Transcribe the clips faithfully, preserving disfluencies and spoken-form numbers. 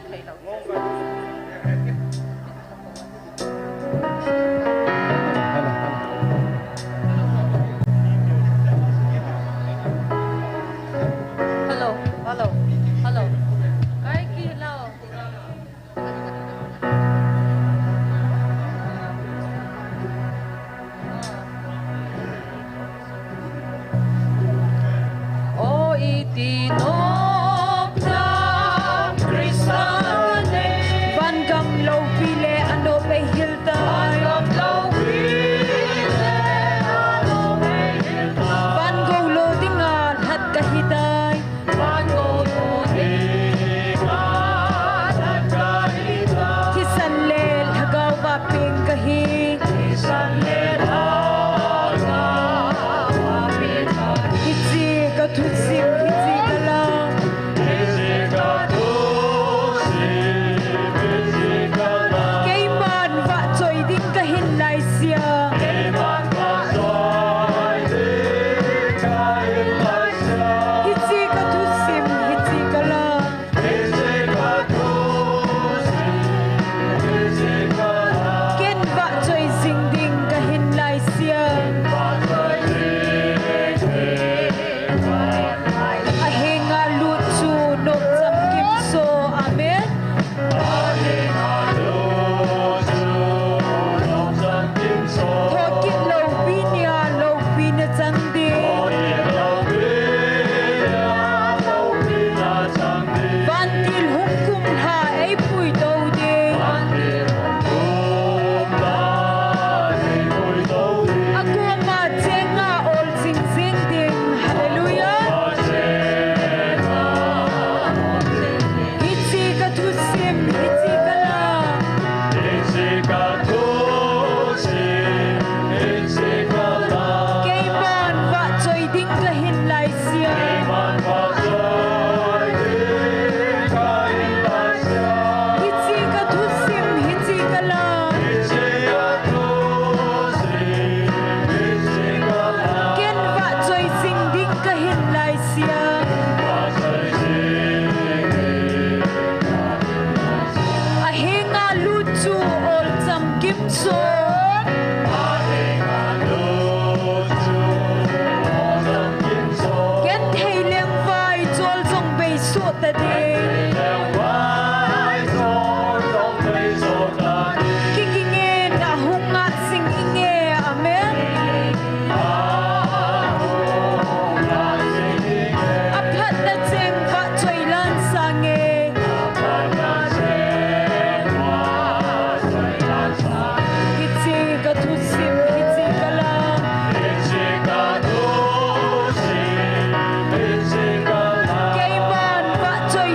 Hello, hello, hello. Kai ki hello. O iti nopna Christa ne. Vangam loupi le anop eihil tai. Vangam loupi le anop eihil tai. Van gou lo dinga lhat kahi tai. Thisan le lhagao vapeng kahi. Hiche ka thusim, hiche ka lam. Keiman vahchoi ding kahin laisia. Hiche ka thusim, hiche ka lam. Ken vahchoi jing ding kahin laisia. Ahenga lut chu nop chamkim so. Amen. Thokit loupi nia loupi na chang ding. Vantil hung kumlha eipui tou ding. Akoma chenga ol jing jing ding. Hallelujah. Hiche ka thusim, hiche ka lam. Keiman vahchoi ding kahin laisia. Hiche ka thusim, hiche ka lam. Ken vahchoi jing ding kahin laisia. Ahenga lut chu ol chamkim so. Genthei lengvai chol jong bei so ta ding. Kigingenna hung ngah jing inge. Amen. Aphatna cheng vahchoi lan sange. Hiche ka thusim, hiche ka lam. Keiman vahchoi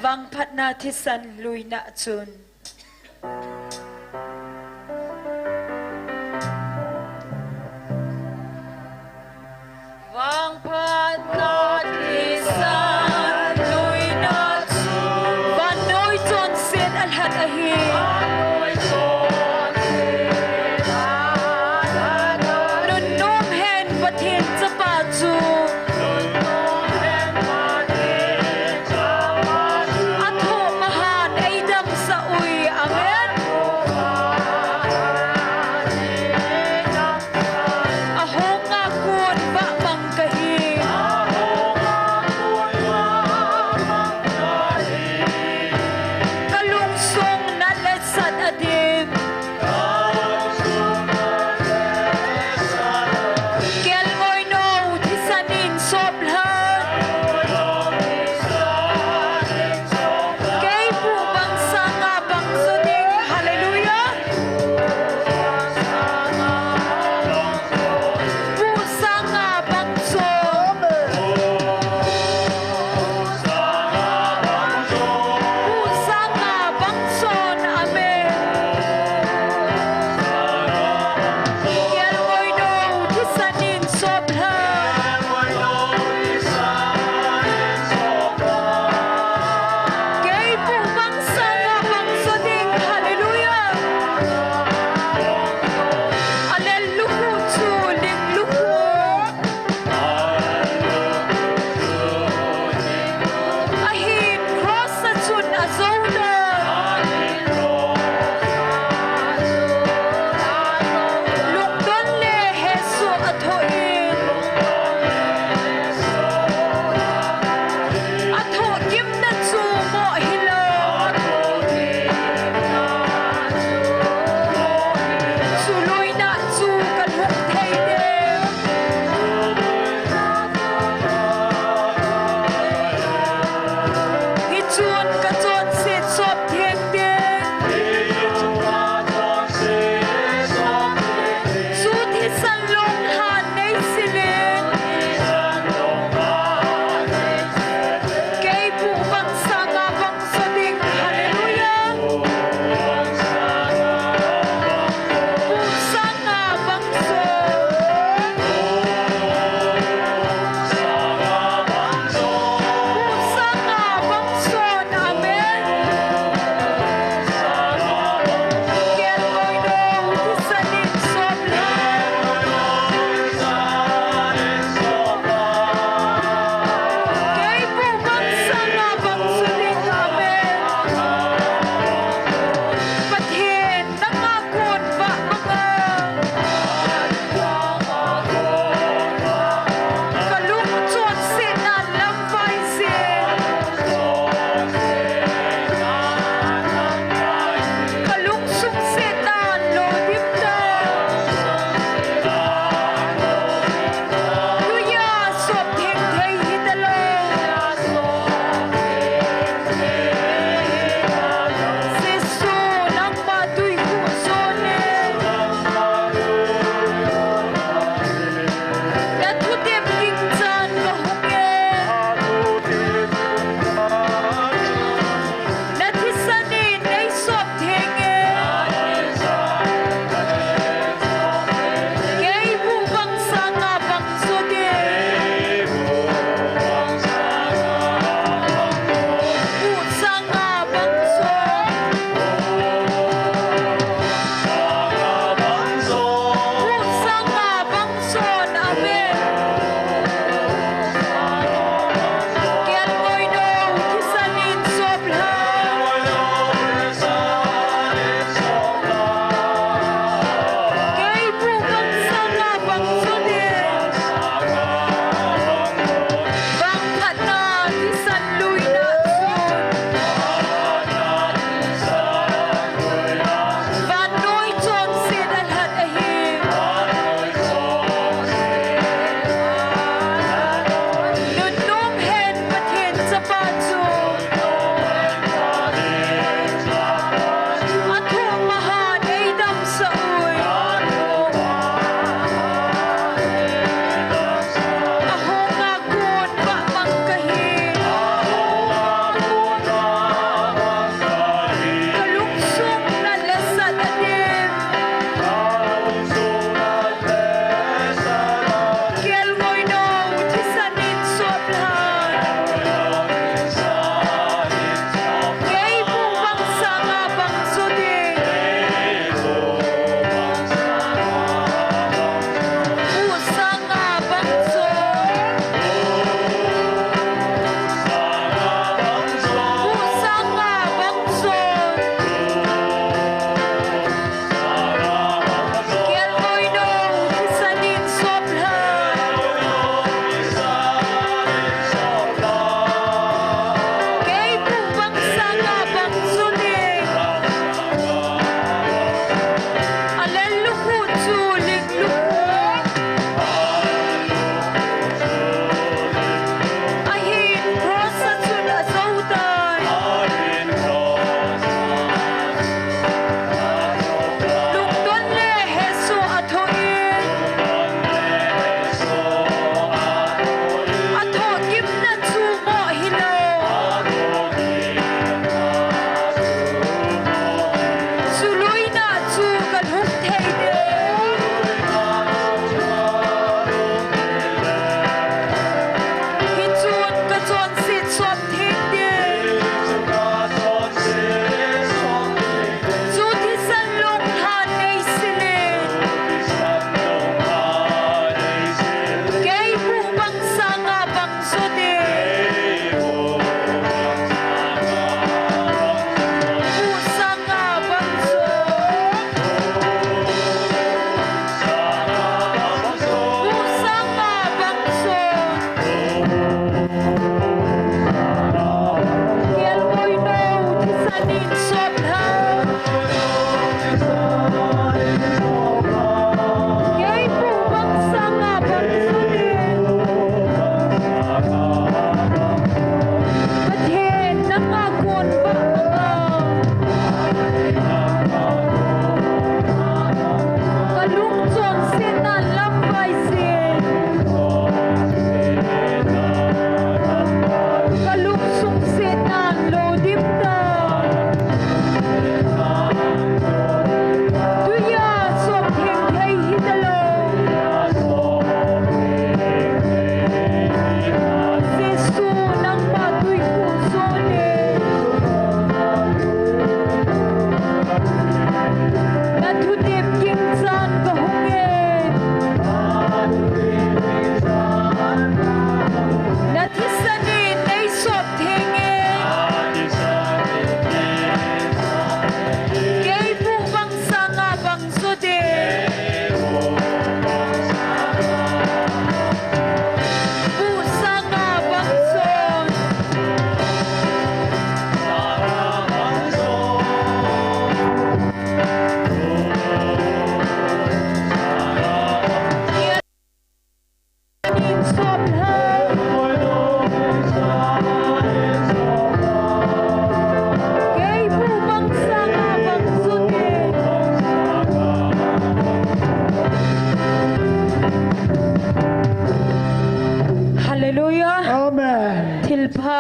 Vangphatna thisan luina chun. Vangphatna thisan luina chun. Vannoi chonset alhat ahi. Nunnom hen Pathen Chapa chu. Athoh mahan eidamsah ui. Amen. Ahunga kon vahmang kahi. Kalungsung nat le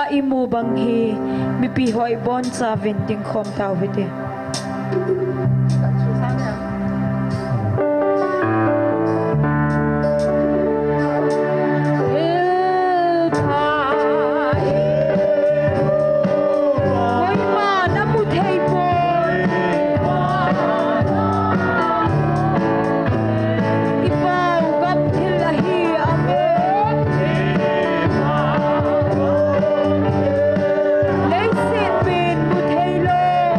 Imu bang hi mipi ho ibonchauvin dingkhom tauhite. Koima namu theipoi. Ipau gamthil ahi, amen. Leiset min mu theilou.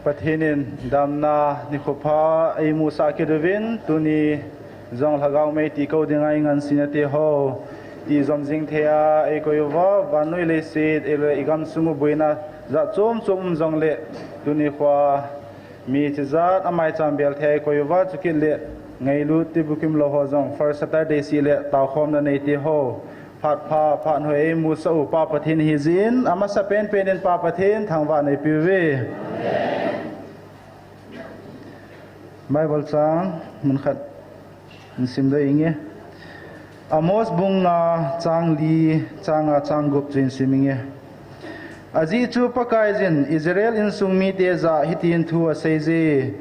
Pathen in damna nikho pha eimusah kit uvin, tuni jong lhagao mei tihkou dinga ingansena teho tijom jing thei a eikoi uva, vannoi leiset, eile igamsung u boina jat chom chom um jongle, tuni khoa mi chijat amaicham bel thei a eikoi uva, chukit le ngailut tibukim lou ho jong First Saturday seh le taokhomna nei teho phat pha, phat hoi eimusah u Pa Pathen hijin, amasapen pen in Pa Pathen thangvah neipeh uve. Bible chang mun khat insim doh inge. Amos bung nga chang li, chang nga chang gup chu insim inge. Ajeh chu Pakaiyin Israel insung mite jah hitin thu aseije.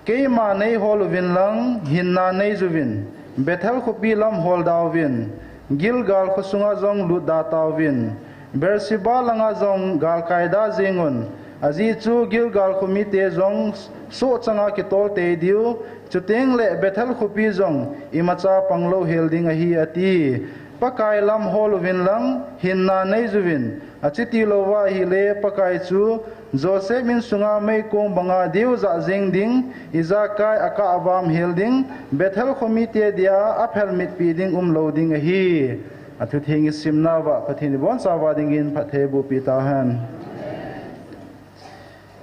Keima neihol uvin lang, hinna neijuvin, Bethel khopi lam holda uvin, Gilgal khosunga jong lutda tauvin, Beersheba langa jong galkaida jengun, ajeh chu Gilgal khomite jong soh changa kitol tei diu, chutengle Bethel khopi jong imacha panglou hel ding ahi, ati. Pakai lam hol uvin lang, hinna neijuvin, achutilouva ahile Pakai chu Joseph insunga meikong banga diu jah jeng ding, ijakai akah avam hel ding, Bethel khomite dia aphelmitpi ding umlou ding ahi. Athutheng isimnauva Pathen ibonchauva dingin phatthei bohpeh tahen.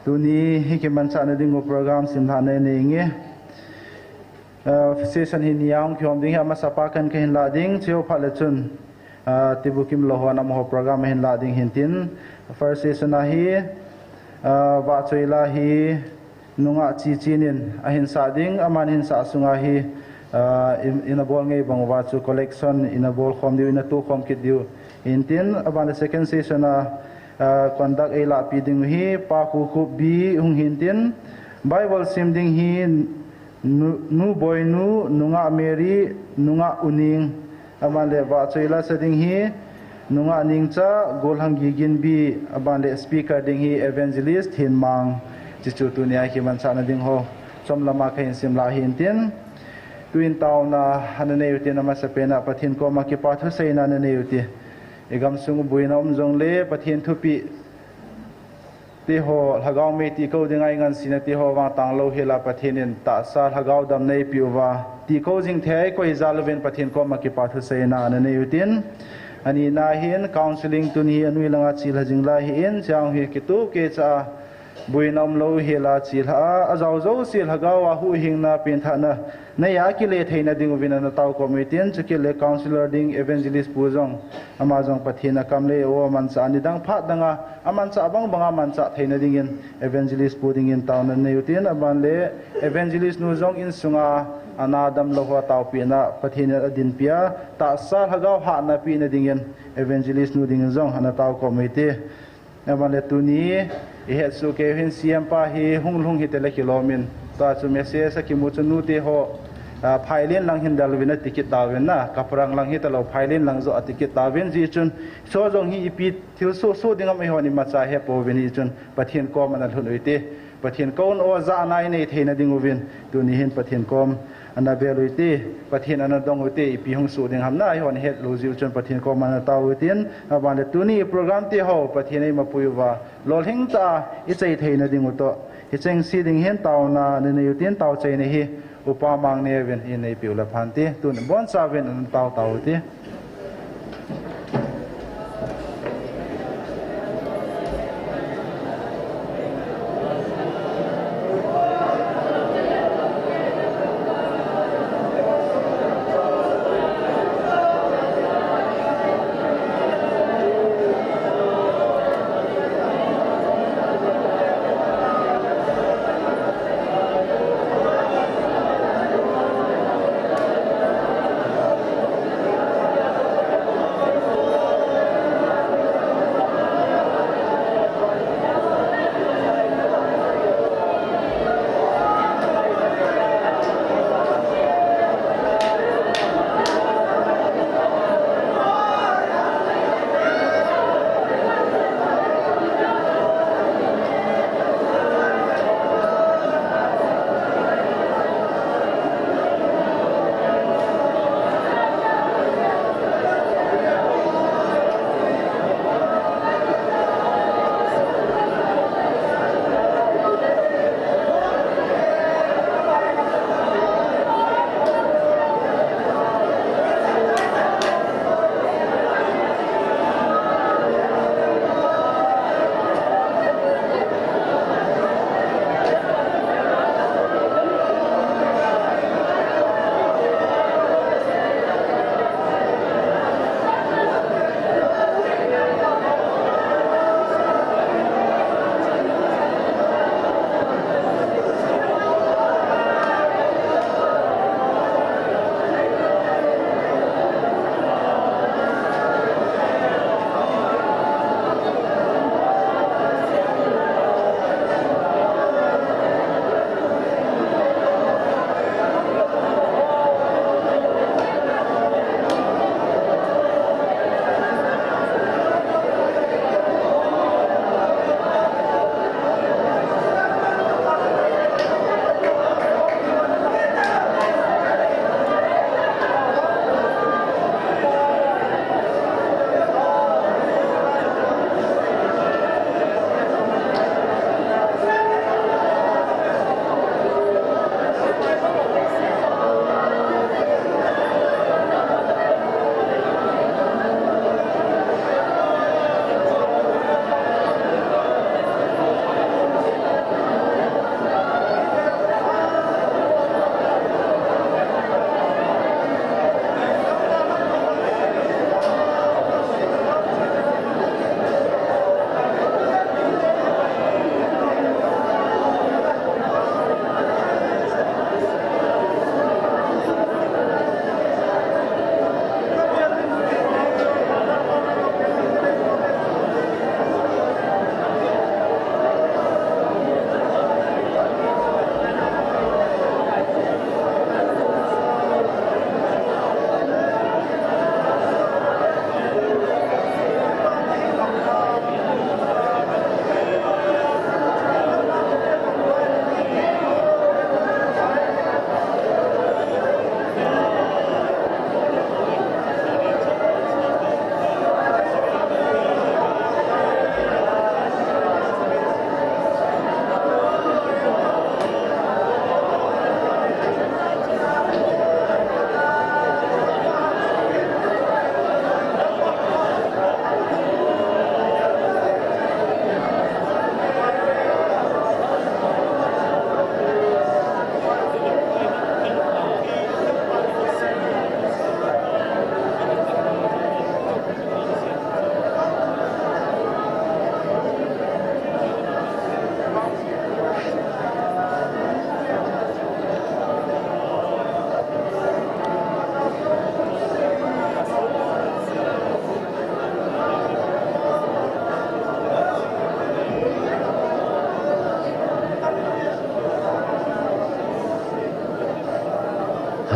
Tuni hi kimanchahna dingu program simlhahna inei inge. Session hi ni a hung kihom ding ahi, amasapa kan kahin lah ding, chehao phat le chun tibukim lou hon amaho program ahin lah ding hintin, first session a hi vahchoila hi nungah Chichinin ahinsah ding, aman hinsah sunga hi ina bol ngei bang uva chu collection ina bolkhom diu, ina tohkhom kit diu hintin, aban le second session a conduct eilahpi dingu hi Pa Khokhup Bi hung hintin, Bible sim ding hi Nu Boinu, nungah Mary, nungah Uning, aban le vahchoila sa ding hi nungah Ningcha, golhang Giginbi, aban le speaker ding hi Evangelist Thinmang. Chuchu tunia kimanchahna dingho chomlama kahin simlah hintin, tuin taona ana nei utin, amasapen a Pathen koma kipa thuseina ana nei ute. Igamsung u boina um jongle Pathen thupeh teho, lhagao mei tihkou dinga ingansena teho vang tanglou hel a Pathen in tahsa lhagao damna eipeh uva, tihkou jing thei a eikoi jal uvin Pathen koma kipa thuseina ana nei utin, anina hin counselling tuni hi anoi langa chelha jing lai ahin, chang hi kitoh keicha a boina umlou hel a chelha a, ajao jouse lhagao a huhhingna penthahna neiya akile theina dinguvin ana taokhom utin, chukit le counselor ding Evangelist pu jong, ama jong Pathen akam le o amanchah a nidang phat danga amanchah bang banga manchah theina dingin Evangelist pu dingin taona nei utin, aban le Evangelist nu jong insunga ana damlou hoa taopehna Pathen in adinpia, tahsa lhagao hahna pehna dingin Evangelist nu dingin jong ana taokhom ute. Aban le tuni ihetsoh keiu hin C M pa hi hung lhung hitele kilomin, tua chu message akimu chun nuteho phailen lang hin deluvin ati kit tauvin na, kaprang lang hitalou phailen lang joh ati kit tauvin, hijeh chun hicho jong hi ipi thilsoh soh ding ham eihon imacha hepouvin, hijeh chun Pathen koma ana lhun uite. Pathen kouna o jahna inei theina dinguvin tuni hin Pathen kom ana vel uite, Pathen ana dong ute, ipi hung soh ding ham na eihon hetlou jeh chun Pathen koma ana tao utin, aban le tuni program teho Pathen in eimapui uva lolhing tah a ichai theina dingu toh, hichengse ding hin taona nanei utin, taochaina hi Upa Mangneo vin ineipiu le phante, tun ibonchauvin ana tao tao ute.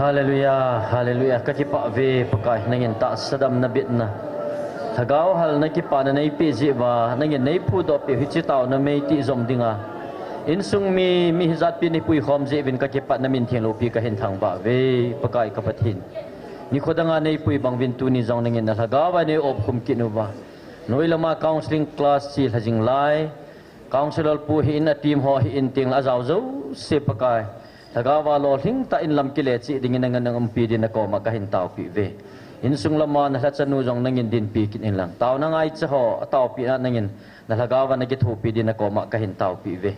Hallelujah, hallelujah. Ka kipah ve Pakai, nangin tahsa damna bitna, lhagao halna kipana neipeh jeh uva, nangin neiphudoh peh u hiche taona meitih jom dinga insung mi, mi hijatpi neipui khom jeh uvin ka kipah, namin theng loupi kahin thangvah ve Pakai ka Pathen. Nikho danga neipui bang uvin tuni jong nangin na lhagao uva neiopkhum kit uva, noi lama counseling class chelha jing lai, counsellor pu hi in, a team ho hi in, tengle ajao jouse Pakai, lhagao uva lolhing tah in lam kile cheh dingin nangin na umpi din na koma kahin taopeh uve. Insung lama na lhachanu jong nangin dinpi kit inlang, taona ngaicha ho ataopeh na nangin na lhagao uva na kithopi din na koma kahin taopeh uve.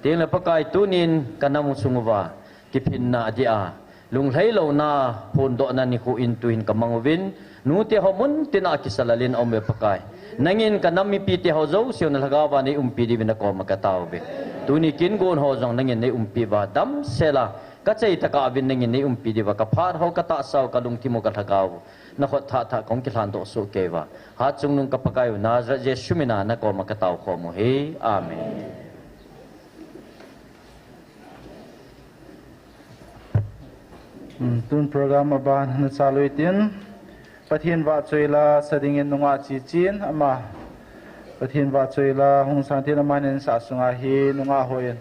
Tengle Pakai, tunin ka nam sung uva kiphinna dia, lunglhailouna, phondohna nikho in tuhin ka mang uvin, nute ho muntina kisalalin aum uve Pakai. Nangin ka nam mipite ho jouse u na lhagao uva neiumpi diuvin na koma katao uve. Tuni kin gon ho jong nangin neiumpi uva, damsela ka chai tokah uvin nangin neiumpi diuva, ka phat ho, ka tahsa u, ka lungthim u, ka lhagao u, na khut thah thah kahung kilhandoh soh kei uva, Hatchungnung ka Pakai u Nazareth Jesu mina na koma katao khom u ahi. Amen. Hmm, tun program aban na chalu hitin, Pathen vahchoi la sa dingin nungah Chichen, ama Pathen vahchoi la hung sang tin, amanin sa sunga hi nungah hon,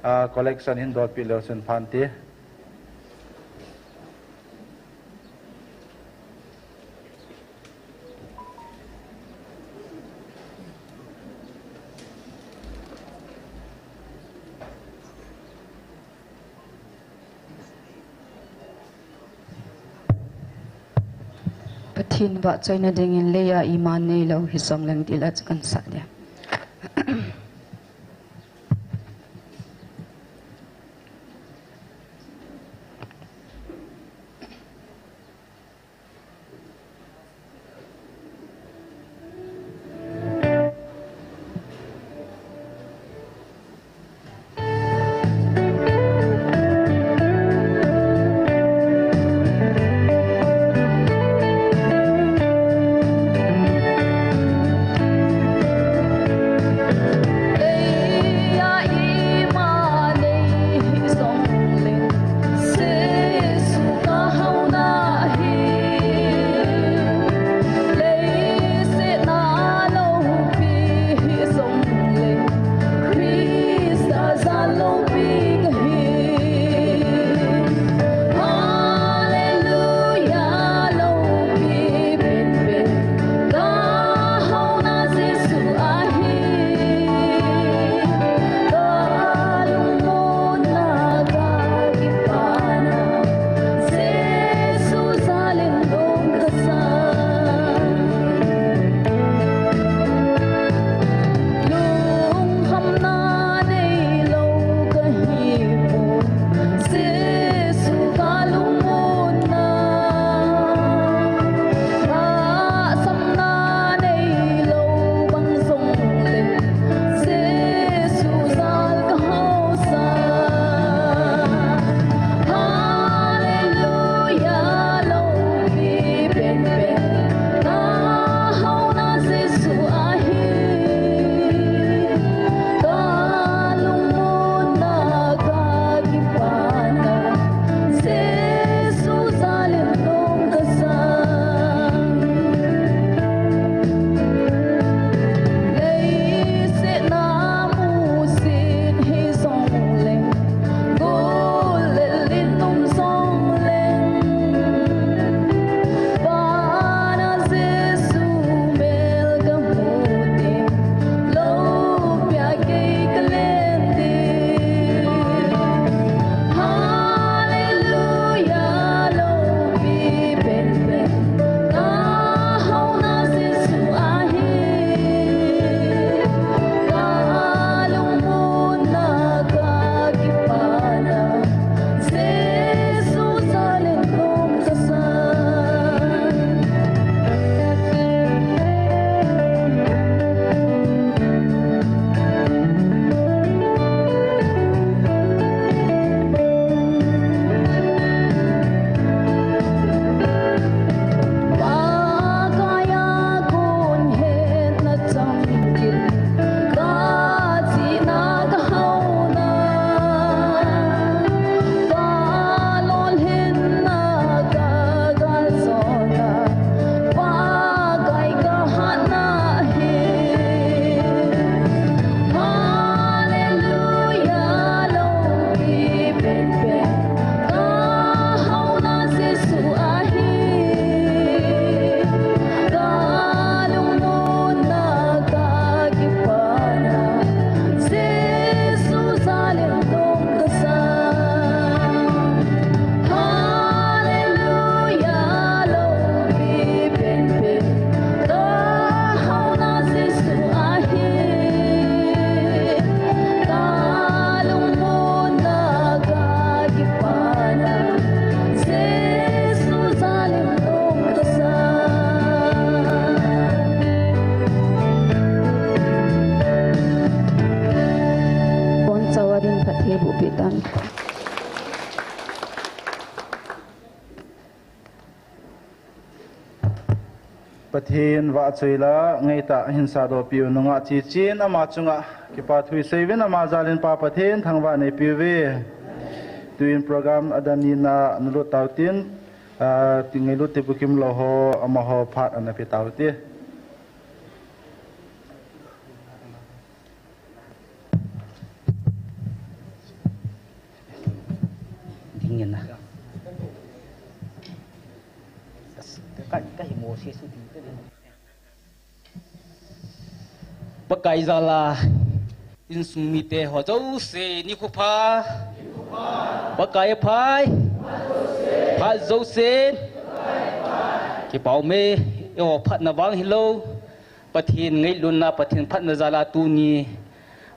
ah, collection hin dolpeh leu chun phante. Pathen vahchoina dingin leiya iman neilou hijongleng dila chu kan sah dia. Pathen vahchoila ngeitah hin sahdoh piu nungah chichin ama chunga kipa thu isei uvin ama jalin Pa Pathen thangvah neipiu ve. Tuin program adan nina nalut tautin, ah, ti ngailut ti bukim lou ho amaho phat ana pe taute. Dingin na. Ka, ka hi Moses u ding ka ding. Pakai jal a insung mite ho jouse nikho pha. Pakai aphai. Phat jouse. Kipa ume, eiho phatna vang hilou. Pathen ngailutna, Pathen phatna jal a tuni,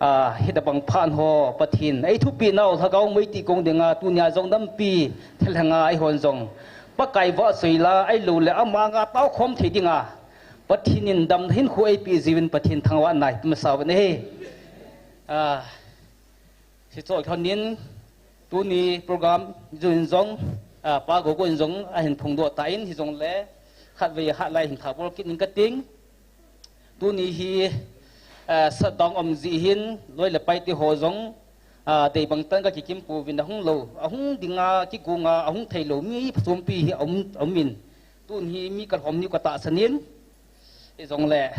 ah, hitabang phat ho, Pathen eithupeh nau lhagao mei tih kong dinga, tunia jong nampi thalheng a eihon jong Pakai vahchoila, ahilou le ama nga taokhom thei dinga Pathen in damna hinkho eipeh jiuvin Pathen thangvahna ipeh masa uvin ahi. Ah, Hiche chuleh tuni program jun jong, ah, Pa Gogo in jong ahin phongdoh tan, hijongle khatvei khat lai hin thabol kit ning kating. Tuni hi, ah, shutdown um jeh hin loi le pai te ho jong, ah, dei bang tah in kakikim pouvin ahung lou, ahung dinga kigonga ahung theilou mi phachompi hi aum, aum in. Tuni hi mi kalhom ni katahsan in. Hijongle,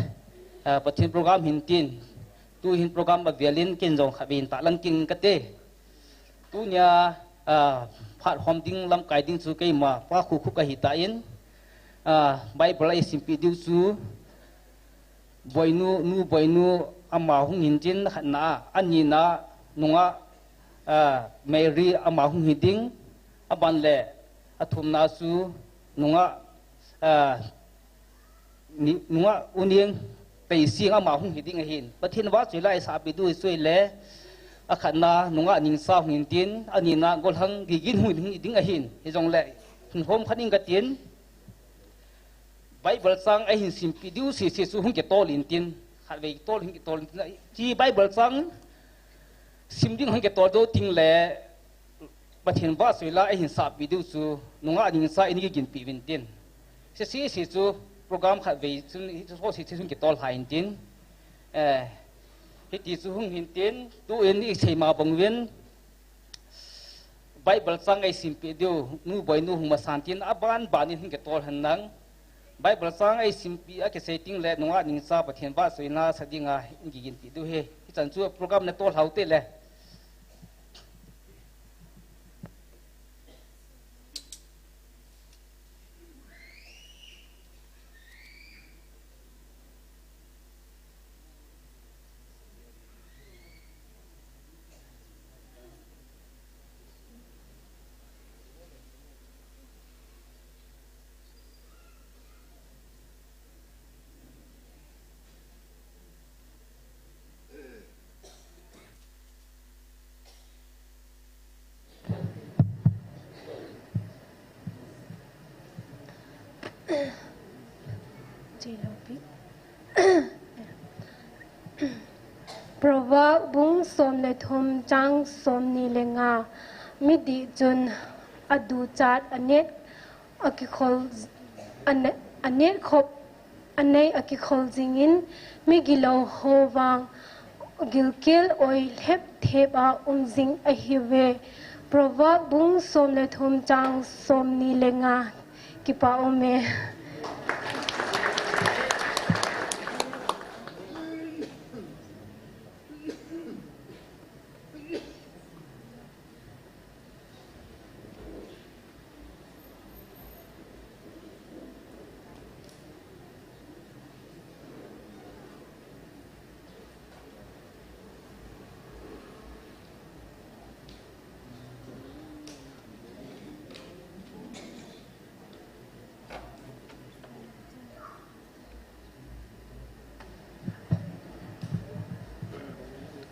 ah, Pathen program hin tin. Tuhin program avel in ken jong khatvei hin tahlang kit ing kate. Tunia, ah, phat hom ding lamkai ding chu keima Pa Khukhu kahi tan. Ah, Bible eisimpeh diu chu Boinu, Nu Boinu ama hung hin tin khatna, anina nungah, ah, Mary ama hung hi ding, aban le athumna chu nungah, ah, Ni, nungah U Neng Teising ama hung hi ding ahin. Pathen vahchoila eisahpeh diu chu ahile, akhatna nungah Nengsa hung hin tin, anina Golhang Gigin hung hi ding ahin. Hijongle, hin hom khat ing katin, Bible chang eihin simpeh diu sese chu hung kitol in tin, khatvei tol hung kitol in tin, hiche Bible chang sim ding hung kitol doh tengle, Pathen vahchoila eihin sahpeh diu chu nungah Nengsa in eihin ginpeh uvin tin. Sese chu program khatvei chun hiche sese chu hung kitol lhai in tin. Eh, hiti chu hung hin tin, tuin isei ma bang uvin Bible chang eisimpeh diu, Nu Boinu hung masan tin, aban ban in hung kitol hen lang. Bible chang eisimpeh akisei tengle nungah Nengsa Pathen vahchoina sa dinga eihin ginpeh diu ahi. Hichan chu program natol lhau tele. Proverb bung som le thum chang som ni le nga. Midih chun aduchat anet akikhol, ane-, anet khop anei akikhol jingin, migilou ho vang gilkel oi lhep thep a um jing ahiuve. Proverb bung som le thum chang som ni le nga. Kipa ume.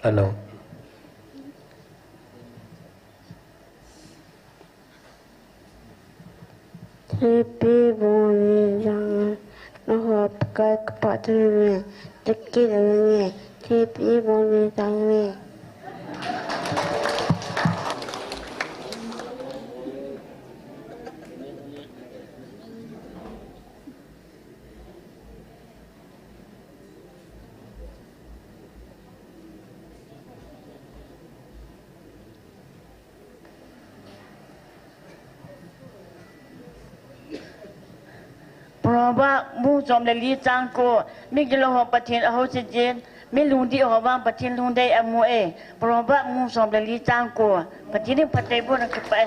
Hello. Happy birthday, Jang. Nahop kai kapatun me. Taki dang me. Happy birthday, Jang me. Proverbs bung som le li chang ko. Migilou ho Pathen ahousen, mi lungdih ho vang Pathen lungdei amu e. Proverbs bung som le li chang ko. Pathen in phatthei boh in, kipah e.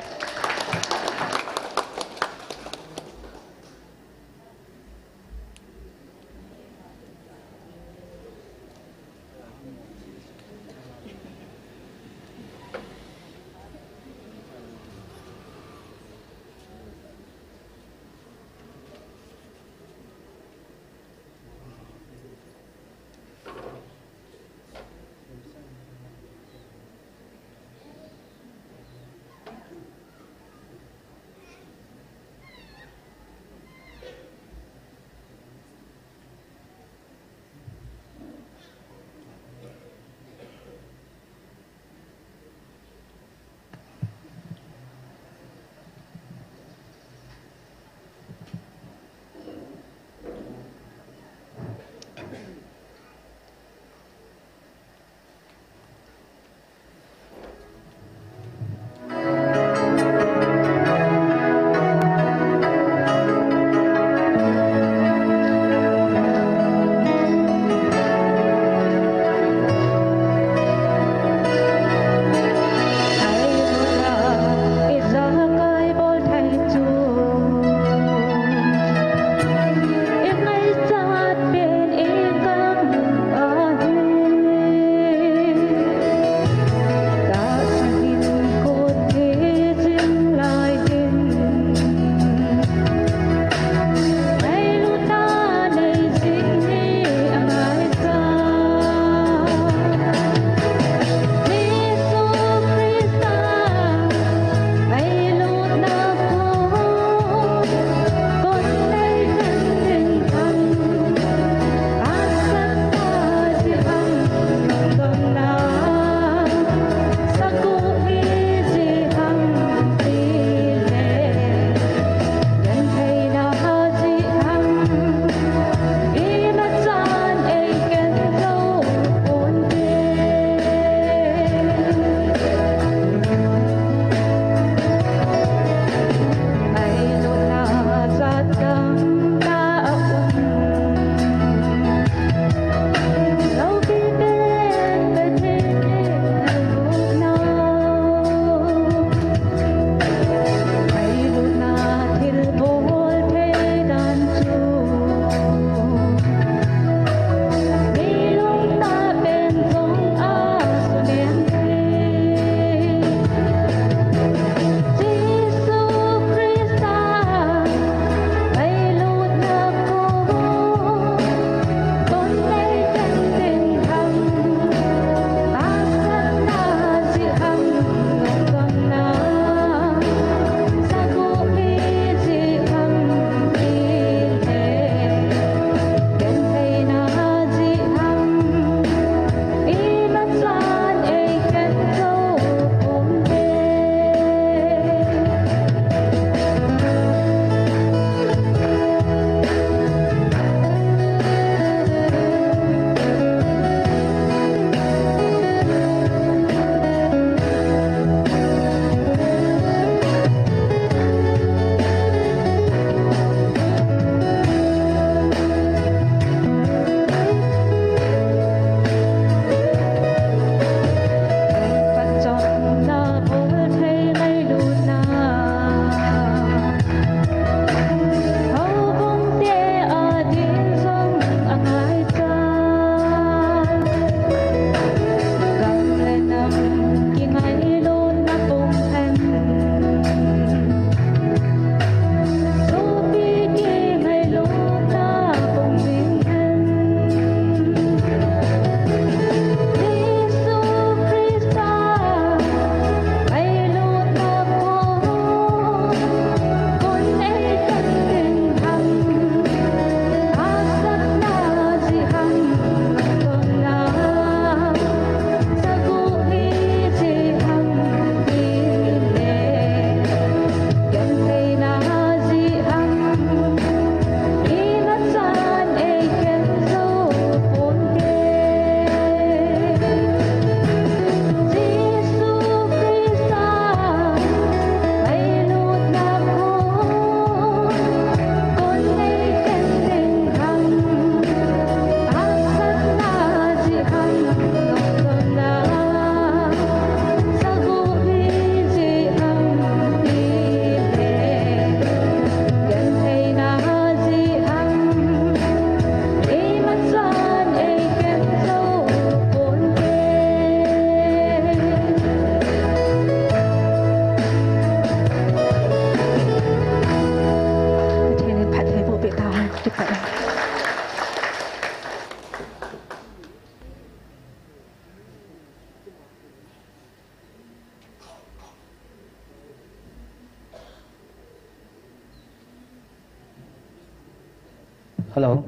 Hello.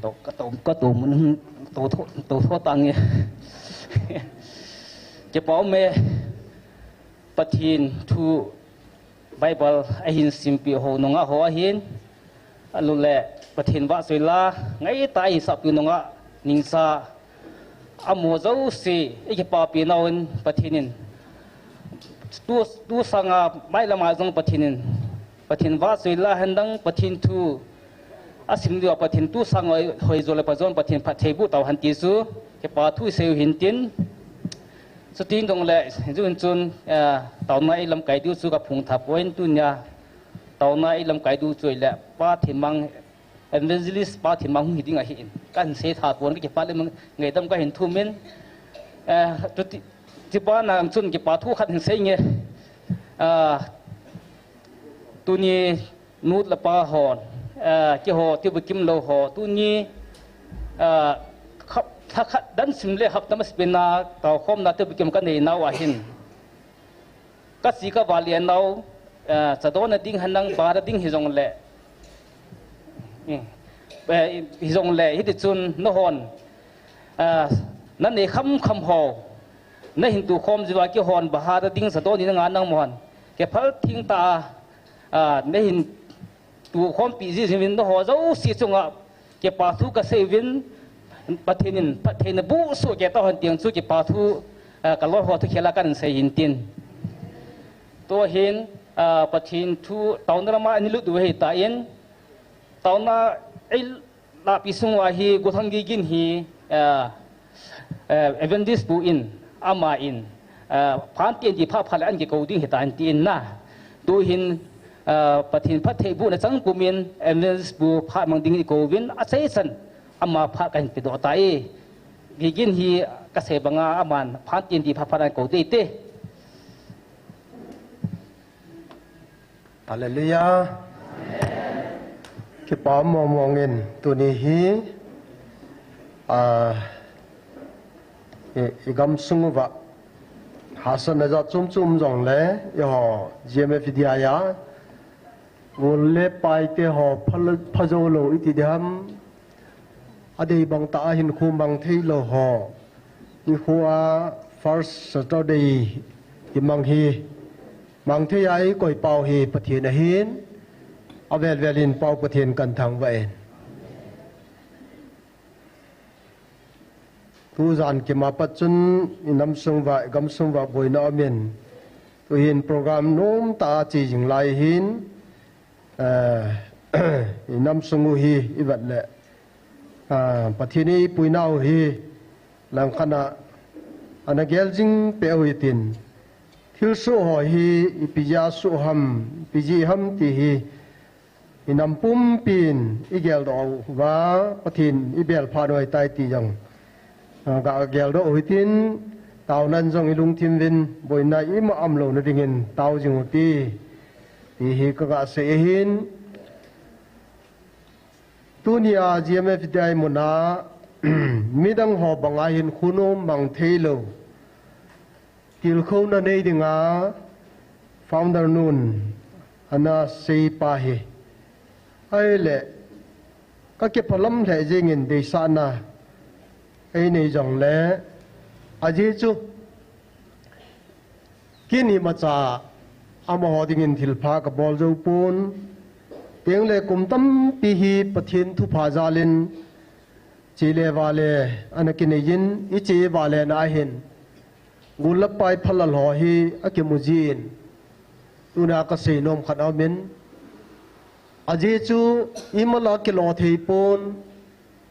To, ka to, ka to mun, to tho, to tho tang e. Kipa um e. Pathen thu Bible ahin simpi ho nunga ho ahin. Alule Pathen vahchoi la, ngai ta ahin sahpi nunga ningsa. Amo jouse, i kipapi nauvin Pathen in. Tu, tu sanga, mai lama jong Pathen in. Pathen vahchoi la hen dang Pathen thu. Asim diu a Pathen tu sanga hoi, hoi jo le pa jong Pathen phatthei boh tau hen ti chu. Kipa thu i seiu hin tin. Chuti jongle, jun chun, eh, taona i lamkai diu chu ka phong tha poi tunia. Taona i lamkai diu chu le Pa Thinmang Evangelist Pa Thinmang hung hi ding ahin. Kan sei tha pon ka kipa le mang ngaidam ka hin thumin. Eh, tu ti, ti pa na chun kipa thu khat hin sei nge. Ah, tuni nu le pa hon, ah, keiho ti bukim lou ho. Tuni, ah, khap, tha khat dan sim le hap tam as pina tau khom na ti bukim ka nei nau ahin. Ka si ka vale nau, eh, chadon na ding hanang ba na ding hi jong le. Eh, eh, hi jong le, hiti chun na hon. Eh, na nei kham kham ho. Na hin tu khom jiu a kihon ba ha da ding chadon ni na nga nang mo hon. Kiphal thing ta, ah, na hin tu khompi ji jing vin na ho jouse chunga kipa thu ka sei vin Pathen in phatthei na boh soh kei ta hen ti chu kipa thu, ah, ka loi ho thu khela kan sei hin tin. Tu hin, ah, Pathen thu taona lama ani lut u hi ta in. Taona ei lapi sung uva hi Golhang Gigin hi, ah, eh, Evangelist pu in, ama in, eh, phan tien ti pha pha le an kikou ding hi ta an ti in na. Tu hin, eh, Pathen phatthei boh na chang pum in, Evangelist pu pha mang ding hi kou vin, a sei san, ama pha ka hin pe doh ta e. Gigin hi ka sei banga aman phan tien ti pha pha an kou te te. Hallelujah. Kipa mong mong in tuni hi, ah, i, i gam sung uva. Hahsatna jat chom chom jong le, i ho, G M F dia ya. Ngol le pai te ho, pha, pha jou lou i ti diham. A dei bang ta a hin khu mang thei lou ho. I khu a first Saturday i mang hi. Mang thei a i koi pau hi Pathen ahin. A vel vel in pau Pathen kan thangvah in. Tu jan kima pat chun i nam sung uva, i gam sung uva boina um in. Tu hin program nom ta a chi jing lai hin. Eh, i nam sung u hi i vet le, ah, Pathen i puina u hi langkhat a ana gel jing peh u hitin. Thilsoh ho hi ipi jeh a soh ham, ipi jeh ham ti hi i nam pumpin i geldoh uva Pathen i bel phat u ahitai ti jong. Ah, ga geldoh u hitin, taonan jong i lungthim uvin, boina ima umlou na dingin, tao jing u hite, ti hi ka ga sei ahin. Tunia G M F D I muna, midang ho banga hin khu nom mang thei lou. Tilkhouna nei dinga founder nun ana seipa hi. Ahile, ka kiphalam lheh jengin deisahna ei nei jongle, ajeh chu, kin imacha amaho dingin thilpha ka bol jou pon, tengle kum tampi hi Pathen thupha jalin, che le vale ana kineiyin, i che vale na ahin. Gul le pai phalal ho hi akimu jin. Tuna ka seinom khat aumin. Ajeh chu imacha kilo thei pon,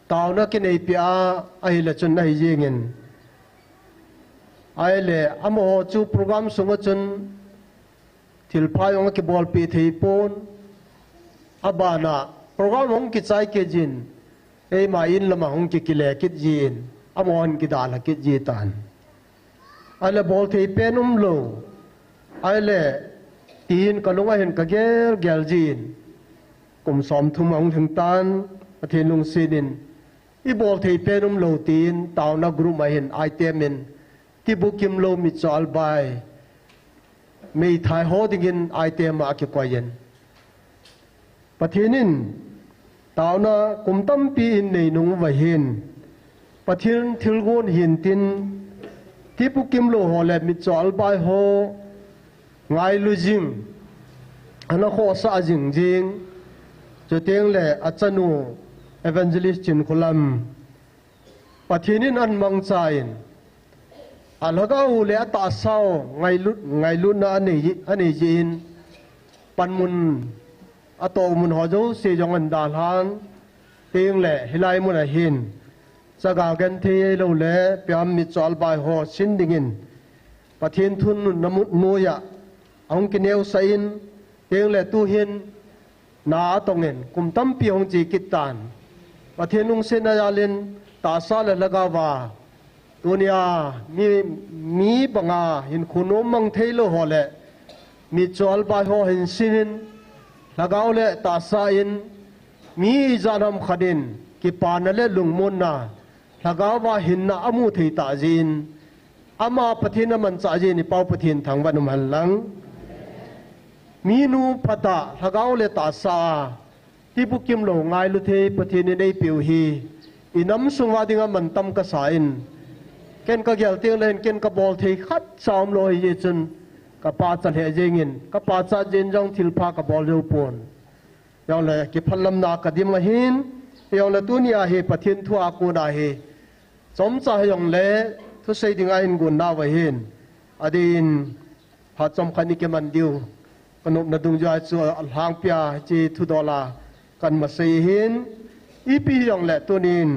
taona kinei peh a, ahile chun ahi jengin. Ahile, amaho chu program sunga chun, thilpha jong akibolpeh thei pon. Abana, program hung kichai kit jin. Eima in lama hung kikile kit jin. Amaho hung kidalha kit ji tan. Ahile bol thei pen umlou. Ahile, tin ka lunga hin ka gel gel jin. Kum som thum ahung lhing tan, Pathen lungsetin. I bol thei pen umlou tin, taona group a hin item in. Tibukim lou mitcho albai. Meithai ho dingin item a akikoiyin. Pathen in taona kum tampi in nei nung uva hin, Pathen thilgon hin tin, tipu kimlou ho le mitcho albai ho ngailu jing, ana khohsah jing jing, chuteng le achanu Evangelist Chinkholam, Pathen in ahin mangcha in, alhagao le atahsa u ngailut, ngailutna anei, anei jeh in, panmun, atoh mun ho jouse jong ahin dalhan, teng le hilai mun a hin, chaga genthei ahilou le, piam mitcho albai ho sin dingin, Pathen thununna mu-, noiya ahung kineosah in, teng le tuhin, na atong in, kum tampi hung che kit tan. Pathen lungsetna jal in, tahsa le lhagao va, tunia mi, mi banga hinkho nom mang theilou ho le, mitcho albai ho hin sin in, lhagao le tahsa in, mi ijat ham khat in, kipana le lungmonna, lhagao va hinna amu thei tah jeh in, ama Pathen amanchah jeh in i Pau Pathen thangvah in um hen lang. Minu phatah, lhagao le tahsa a, tipu kimlou ngailu thei Pathen in eipeh u hi, i nam sung uva dinga mantam kasa in, ken kagel teng le hin ken kabol thei khatcha umlou ahi jeh chun, kapachat lheh jeng in, kapachat jeh in jong thilpha kabol jou pon. Jongle kiphalamna kadim ahin, jongle tunia hi Pathen thu a kona hi, chomcha hijongle thusei dinga hin gon nauva hin, adeh in phat chomkhat ni kiman diu kanopna dungjui a chu alhangpia hiche thudol a kahin masei ahin, ipi hijongle tunin,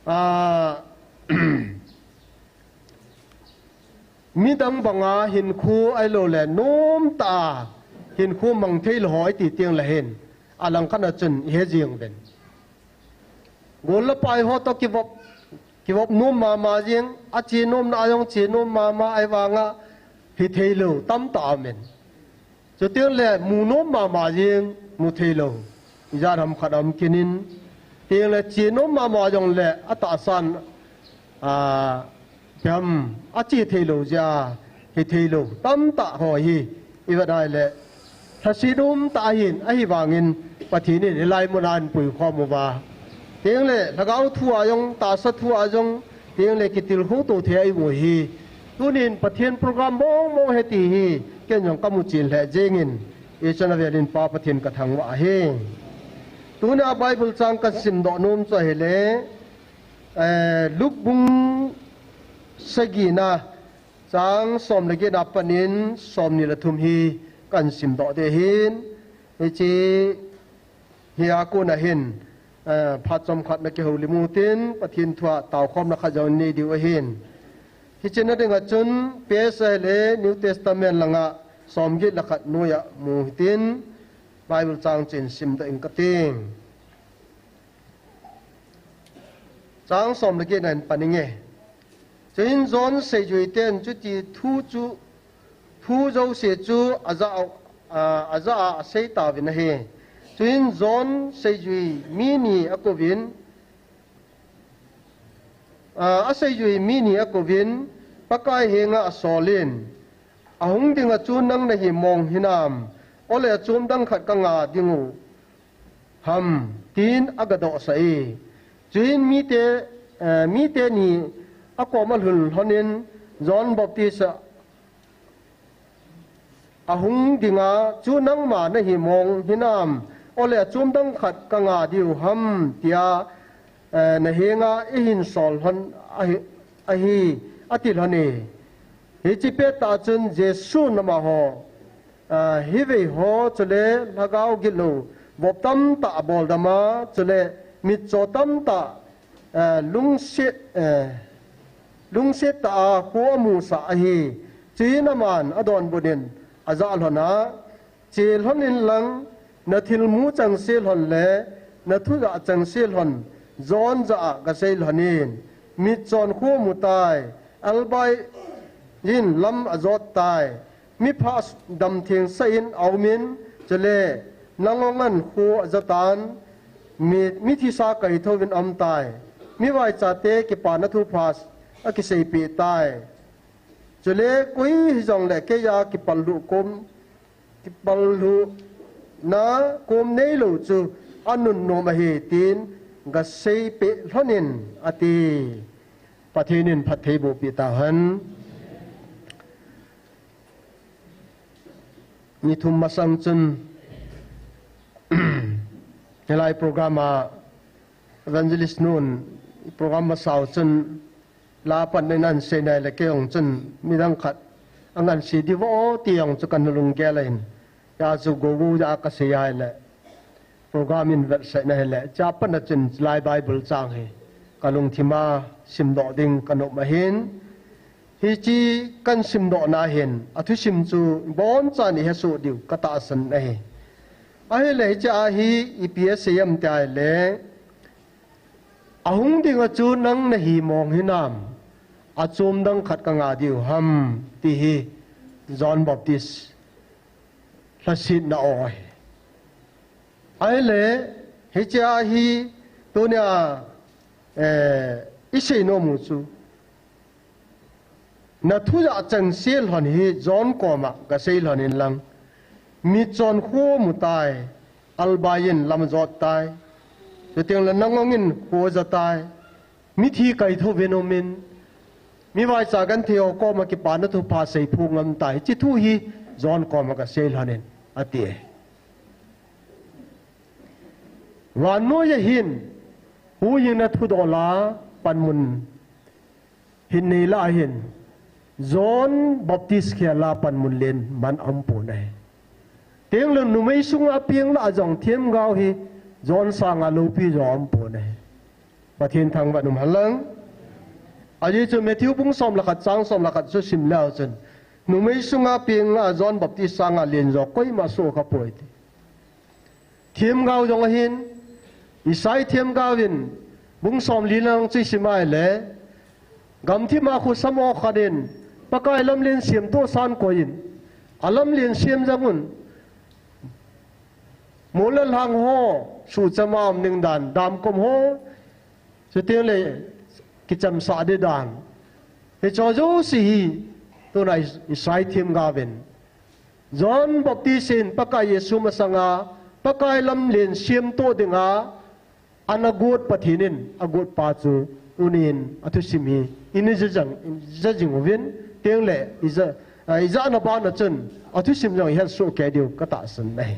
a, midang banga hinkho ahilou le, nomtah a hinkho mang theilou ho iti teng le hin, alangkhat a chun ihe jeng uvin. Gol le pai ho toh kivop, kivop nom mama jeng, ache nomna a jong che nom mama ahivanga, hitheilou tamtah aumin. Chuteng le mu nom mama jeng, mu theilou ijat ham khat aum kit in, teng le che nom mama jongle atahsan, a, pem, ache theilou jeh a hitheilou tamtah ho hi, ivet a ahile, lhaset umtah ahin, ahivangin Pathen in hilai mun a ahin puikhom uva, teng le lhagao thu a jong, tahsa thu a jong, teng le kitilkhou to thei a imu hi, tunin Pathen program mong mong ahi ti hi ken jong kamu chen lheh jeng in, hichun avel in Pa Pathen kathangvah ahi. Tunia Bible chang kahin simdoh nom chu ahile, eh, Luke bung sagina, chang som le get a pat in somni le thum hi kahin simdoh ding ahin, hiche hi a kona hin, eh, phat chomkhat na kihoulim utin, Pathen thu a taokhomna khat jong nei diu ahin. Hiche na dinga chun, page ahile New Testament langa somget le khat noiya mu hitin, Bible chang chu hin simdoh inge kati. Chang som le get na hin pan inge. Chuin John seijui ten chuti thu chu, thu jouse chu ajah a, a, ajah a asei tauvin ahi. Chuin John seijui mi ni akouvin, a, aseijui mi ni akouvin, Pakai henga asolin, ahung dinga chu nang nahi mong hinam, ole achom dang khat kanga dingu ham, tin agadohsah e. Chuin mite, eh, mite ni akoma alhun lhonin, John Baptist ahung dinga chu nangma nahi mong hinam, ole achom dang khat kanga diu ham, tia, eh, nahenga eihin sol lhon ahi, ahi, ati lhon e. Hiche pettah chun Jesun amaho, a, hivei ho chule lhagao gitlou vop tamtah aboldama, chule mitcho tamtah, a, lungset, a, lungset tah a kho amusah ahi. Chuin aman adonbut in ajah lhon a, che lhon inlang, nathilmu chengse lhon le nathujah chengse lhon John jah a gasei lhonin, mitchon kho amutai, albai in lam ajot tai, mipha damthengsah in aumin, chule nangongan kho ajatan, mi, mithisa kaithouvin aumtai, mivaichate kipana thupha akiseipeh tai. Chule koi hijongle keiya kipallhuh kom, kipallhuh na kom neilou chu anunnom ahi tin gasei peh lhonin ati. Pathen in phattheiboh peh tahen. Ni thum masang chun hilai program a evangelist nun program masau chun la pan in ahin sei nai le kei jong chun midang khat angansei diu vo ti jong chu kana lunggel ahin. Hijeh chun gogou jeh a kasei ahile program in vetsahna hile, chapang a chun lai Bible chang hi kalungthim a simdoh ding kanom ahin. Hiche kahin simdohna hin athusim chu bonchan ihesoh diu katahsan ahi. Ahile hiche a hi ipi asei em tia ahile, ahung dinga chu nang nahi mong hinam, achom dang khat kanga diu ham, ti hi John Baptist lhasetna ahi. Ahile hiche a hi tunia, eh, isei nomu chu, nathu jachat chengse lhon hi John koma gasei lhon inlang, mitchon kho mutai, albai in lam ajot tai, chuteng le nangong in kho aja tai, mithi kaithou vin umin, mivaicha genthei ho koma kipana thupha seiphong ngam tai, hiche thu hi John koma gasei lhonin ati. Vannoi a hin huhhingna thudoh la panmun hin nei lah ahin, John Baptist khel a panmun len man aumpon ahi. Chuteng le numei sunga peng lah a jong themgao hi John sanga loupi jong aumpon ahi. Pathen thangvah in um hen lang. Ajeh chu Matthew bung som le khat chang som le khat chu sim leu chun, numei sunga peng lah a John Baptist sanga len jo koima soh khapoi ti. Themgao jong ahin, Isai themgao in bung somli lang chu isim ahile, gamthip a khosam ho khat in Pakai lamlen semtoh san koi in, alamlen sem jeng un, mol le lhang ho suhcham a um ding dan, damkom ho, chuteng le kichamsah ding dan, hicheho jouse hi tunia Isai themgao in, John Baptist in Pakai Jesu masanga Pakai lamlen semtoh dinga ana got Pathen in agot pa chu tunin athusim hi ina ja jing, ja jing uvin, chuteng le ija, a, ijana bana chun athusim jong ihet soh kei diu katahsan ahi.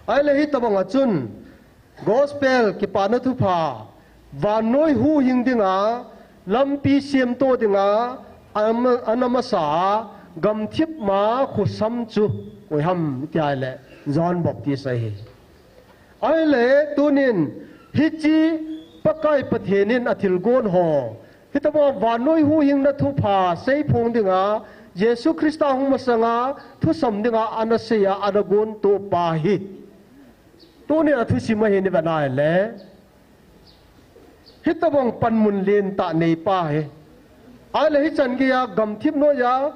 Ahile hitobang a chun Gospel kipana thupha, vannoi huhhing dinga lampi semtoh dinga, am-, ana masa a gamthip ma khosam chu koi ham tia ahile John Baptist ahi. Ahile tunin hiche Pakai Pathen in athilgon ho, hitobang vannoi huhhingna thupha seiphong dinga, Jesu Christa hung masanga thusam dinga ana sei a, ana gontoh pa hi, tunin athusim a hin ivet na ahile, hitobang panmun lentah nei pa hi. Ahile hichan geiya gamthip noiya,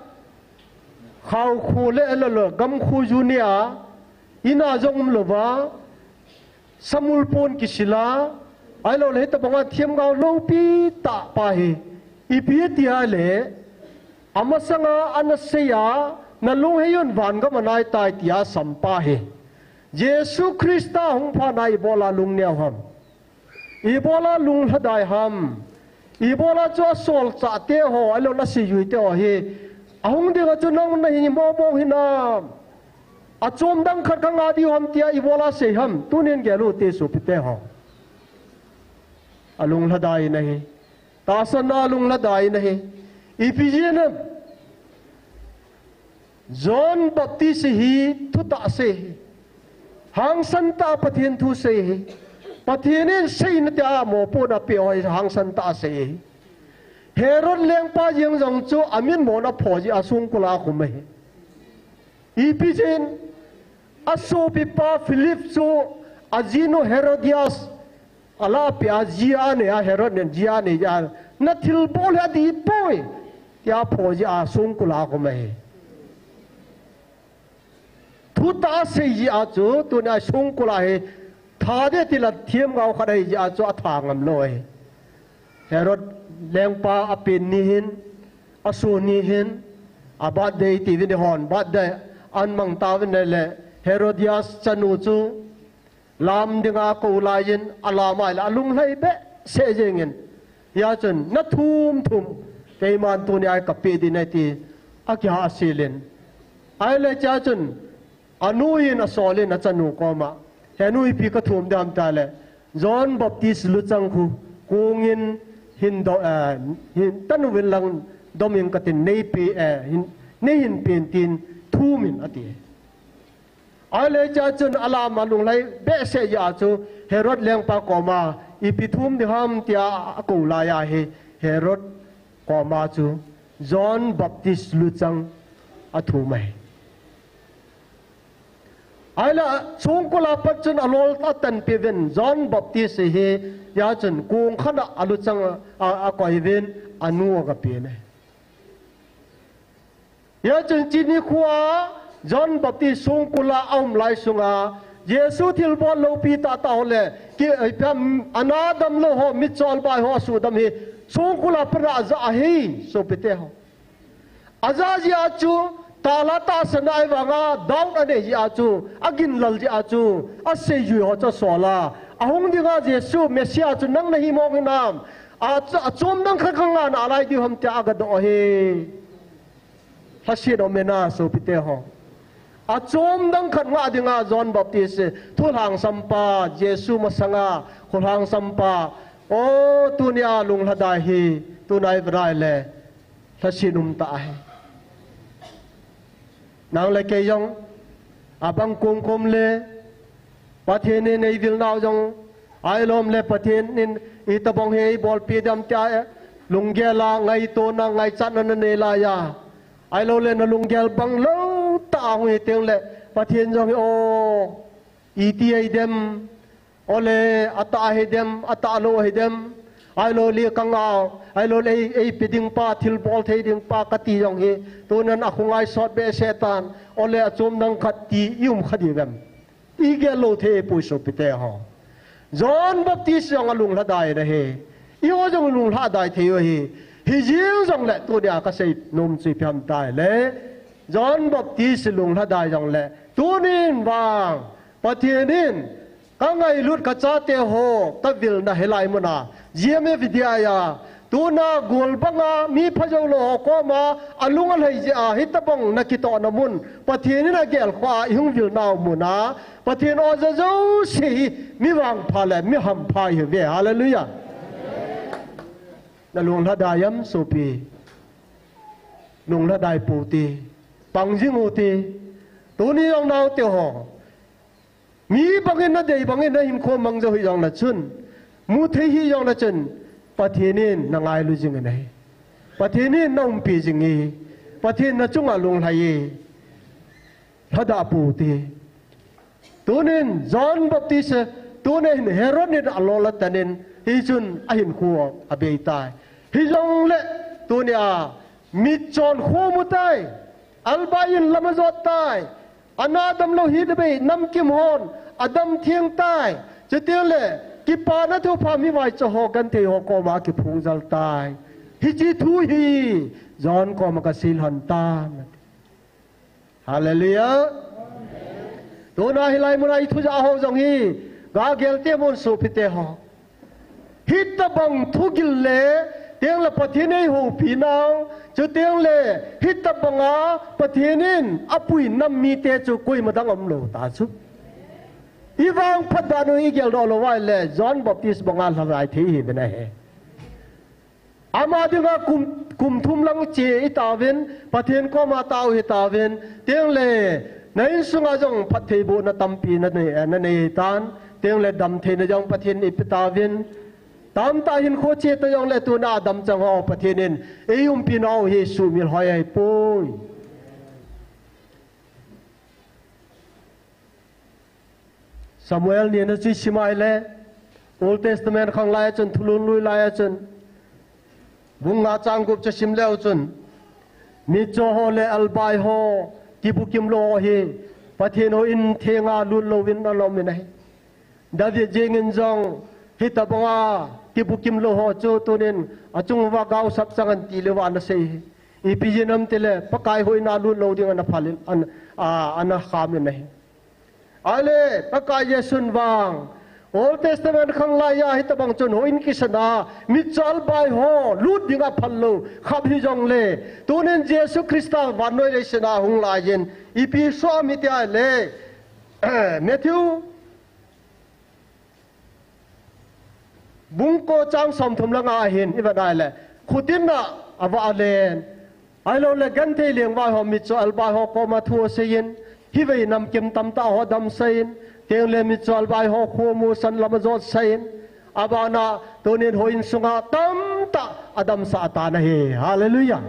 khaokho le alolo gamkho ju nia, ina jong umlouva, samul pon kisil a, ahilou le hitobanga themgao loupi tah pa hi, ipi tia ahile, amasanga ana sei a, nalung heiyun vangam anaitai tia asam pa hi. Jesu Christa hung phatna ibola lungneo ham? Ibola lunglhadai ham? Ibola chu asolchah te ho, ahilou le aseijui te ho hi, ahung dinga chu nang nahi mong mong hinam, achom dang khat kanga diu ham tia ibola sei ham? Tunin gel u hite sopite ho. Alunglhadai in ahi. Tahsan a alunglhadai in ahi. Ipi jeh ham? John Baptist hi thutah sei hi. Hangsan tah a Pathen thu sei hi. Pathen in seina tia mopohna apeh ho hi hangsan tah a sei hi. Herod lengpa jeng jong chu amitmon apho jeh a songkul a akhum ahi. Ipi jeh in? Asopipa Philip chu ajinu Herodias alahpeh a, ji anei a, Herod in ji anei a, nathilbol hi adih poi tia apho jeh a songkul a akhum ahi. Thutah a sei jeh a chu tunia songkul a hi tha ding tila themgao khat ahi jeh a chu atha ngam lou ahi. Herod lengpa apen ni hin, aso ni hin, a birthday tiuvin eihon birthday ahin mang tauvin ahile, Herodias chanu chu lam dinga kou laiyin alam ahile alunglhai behseh jengin. Hia chun, na thum thum, keiman tunia kapeh ding ahi ti, akiha asilin. Ahile chea chun, anu hin asolin achanu koma, he nu ipi kathum ding ham tile, John Baptist luchang khu, kongin hin do, eh, hin tanu vin lang domin katin neipe, eh, hin, neihin pen tin thumin ati. Ahile chea chun alam alunglhai behseh jeh a chu Herod lengpa koma ipi thum ding ham tia akou laiya hi Herod koma chu John Baptist luchang athum ahi. Ahile songkul a pat chun alol atanpeh uvin John Baptist hi hia chun kong khat a aluchang a, akoi uvin anu agapen ahi. Hia chun chuni khoa John Baptist songkul a aum lai sunga, Jesu thilbol loupi tahtah ho le, ki, eh, pam, ana damlou ho, mitchol bai ho, asuhdam hi, songkul a pat a aja ahi, sopite ho. Aja jeh a chu, tala tahsan a ahivanga, doubt anei jeh a chu, agin lal jeh a chu, aseijui ho chu asol a, ahung dinga Jesu Messiah chu nang nahi mong hinam, a, achom dang khat kangah nalai diu ham tia agadoh ahi. Lhaset um e na sopite ho. Achom dang khat ngah dinga John Baptist, thulhangsampa, Jesu masanga, thulhangsampa, o tunia lunglhadai hi, tuna iva dai le, lhaset um tah ahi. Nang le kei jong, abang kong kom le, Pathen in eivil nau jong, ahilou le Pathen in itobang hi eibolpi dem tia, lunggel a ngaitona ngaichatna nanei laiya. Ahilou le nalunggel bang lou tah a hung hi teng le, Pathen jong hi o, iti ahi dem, ole atah ahi dem, atah lou ahi dem, ahilou le kangah, ahilou le ei, eipe ding pa, thilbol thei ding pa kati jong hi, tunan akhongai sot behseh tan, ole achom dang khat ti i um kha diu vem. Igel lou thei poi sopite ho. John Baptist jong alunglhadai ahi. Eiho jong lunglhadai thei u ahi. Hijeng jongle tunia kasei nom chu ipi ham tile, John Baptist lunglhadai jongle, tunin vang, Pathen in, kangailut kachate ho, kavilna hilai muna, G M F India a, tuna gol banga, mi phajou lou ho koma, alung alhai jeh a, hitobang nakitohna mun, Pathen in agel khoa, ihung vilnau muna, Pathen oja jouse hi, mi vangpha le, mi hampha ihiuve, hallelujah. Nalunglhadai em sopi. Lunglhadai pou te. Pang jing u te. Tuni jong naote ho. Mi bangin nadei bangin nahinkho mang jou hih jongle chun. Mu thei hih jongle chun. Pathen in nangailu jing in ahi. Pathen in naumpi jing e. Pathen nachunga lunglhai e. Lhadah pou te. Tunin John Baptist, tunin Herod in alol atan in, hichun ahinkho abei tai. Hijongle, tunia, mitchon khomu tai, albai in lam ajot tai, ana damlou hi le bei, namkim hon, adam theng tai, chutengle, kipana thupha mivaicha ho, genthei ho koma kiphong jal tai. Hiche thu hi, John koma kasei lhon tan. Hallelujah. Tuna hilai muna ithu ja ho jong hi. Gagel te mun sopite ho. Hitobang thugil le, tengle Pathen in eihoupi nau, chutengle, hitobanga Pathen in apui nam mite chu koima dang umlou ta chu. Ivangphat dan u igel doh lou uva ahile, John Baptist banga lhadai thei ihiuvin ahi. Ama dinga kum, kum thum lang che itauvin, Pathen koma tao hitauvin, tengle, na insunga jong phattheibohna tampi nanei, nanei tan, tengle damtheina jong Pathen in eipe tauvin, tamtah hinkho che ta jongle tuna adam chang ho Pathen in, eiumpi nau hi sumil hoi ahipoi. Samuel nina chu isim a ahile, Old Testament khang lai a chun, thulhun lui lai a chun, bung nga chang gup chu sim leu chun, mitcho ho le albai ho, kibukim lou ho hi, Pathen houin thenga lut louvin ana um in ahi. David jeng in jong, hitobanga, kibukim lou ho chu tunin, achung uva gaosap chang an ti leuva ana sei hi. Ipi jeh ham itile, Pakai houin a lut lou ding ana phal in, an, a, ana kham in ahi. Ale, Pakai Jesun vang Old Testament khanglai a hitabang chun houin kisana mitcho albai ho lut dinga phal lou khap hijongle, tunin Jesu Christa vannoi leiseta hung laiyin ipi soh ham iti ahile, Matthew bung ko chang somthum le nga ahin, ivet ahile, khutin a avah alen, ahilouleh genthei lengvai ho mitcho albai ho koma thu aseiyin, hivei namkim tamtah ho adamsah in, tengle mitcho albai ho khomu san lam ajotsah in, abana tunin houin sunga tamtah adamsah tan ahi. Hallelujah.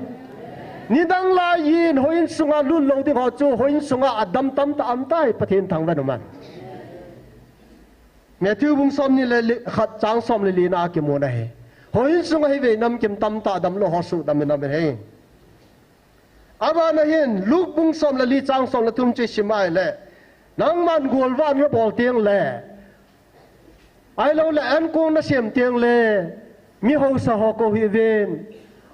Nidang laiyin houin sunga lut lou ding ho chu houin sunga adam tamtah aumtai, Pathen thangvah in umhen. Matthew bung somni le li-, khat chang som le lina kimun ahi. Houin sunga hivei namkim tamtah damlou ho sudam in aum in ahi. Abana hin Luke bung som le li chang som le thum chu isim ahile, nangman golvah nabol tengle, ahilouleh ankong nasem tengle, mi haosa ho kou hih uvin.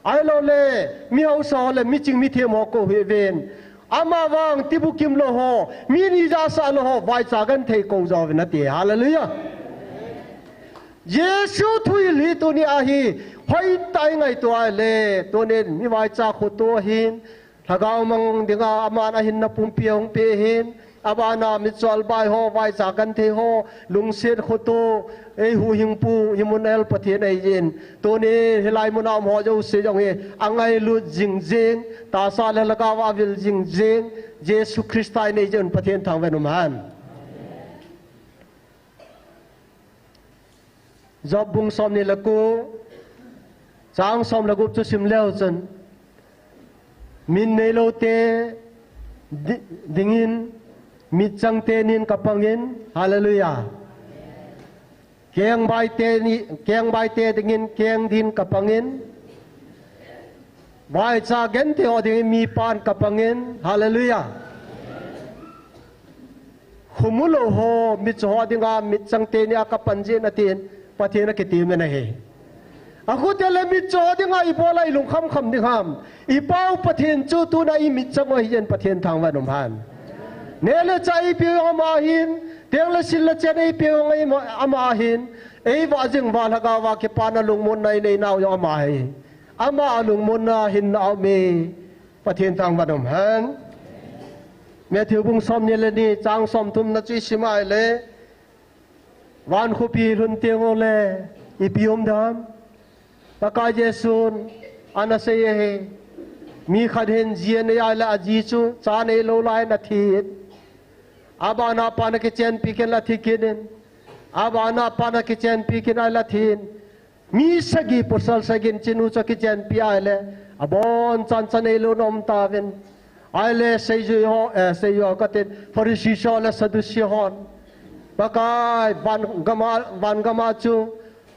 Ahilouleh mi haosa ho le mi ching mi them ho kou hih uvin. Amavang tibukim lou ho, mi ni jahsah lou ho vaicha genthei kou jouvin ati. Hallelujah. Jesu thuhil hi tunia hi hoitah a ingaito ahile, tunin mi vaicha khoto ahin, lhagao mang dinga aman ahinna pumpi ahung peh ahin, abana mitcho albai ho, vaicha genthei ho, lungset khoto, eihuhhingpu Immanuel Pathen eiyin, tuni hilai muna um ho jouse jong hi angailut jingjing, tahsa le lhagao a avil jingjing Jesu Christa in eijin, Pathen thangvah in umhen. Job bung somni le ko chang som le gup chu sim leu chun, min neilou te di-, dingin mitchang te nin kapangin, hallelujah. Kengbai te ni, kengbai te dingin keng din kapangin, vaicha genthei ho dingin mipan kapangin, hallelujah. Khomu lou ho, mitcho ho dinga mitchang teni a kapan jin atin, Pathen akitimin ahi. Akhutia le mitcho ho dinga ibola ilungkham kham ding ham. Ipau Pathen chu tuna imitchang u ahin, Pathen thangvah in umhen. Neh le chah eipeu ama ahin, teng le sil le chen eipeu ama ahin, eivah jing uva lhagao a kipana lungmonna inei nau jong ama ahi. Ama lungmonna hinna aume, Pathen thangvah in umhen. Matthew bung somni le ni chang somthumna chu isim ahile, van khopi lhun teng ule ipi um dem? Pakai Jesun ana sei ahi. Mi khat hin ji anei ahile aji chu cha neilou laiyin athi in, abana pan akichenpi kit in athi kit in, abana pan akichenpi kit ahile athi in, mi sagi, pasal sagin chinu chu akichenpi ahile abonchan cha neilouna aum tauvin. Ahile seijui ho, eh, seijui ho katin, Pharisee ho le Sadducee hon, Pakai, van gam a, van gam a chu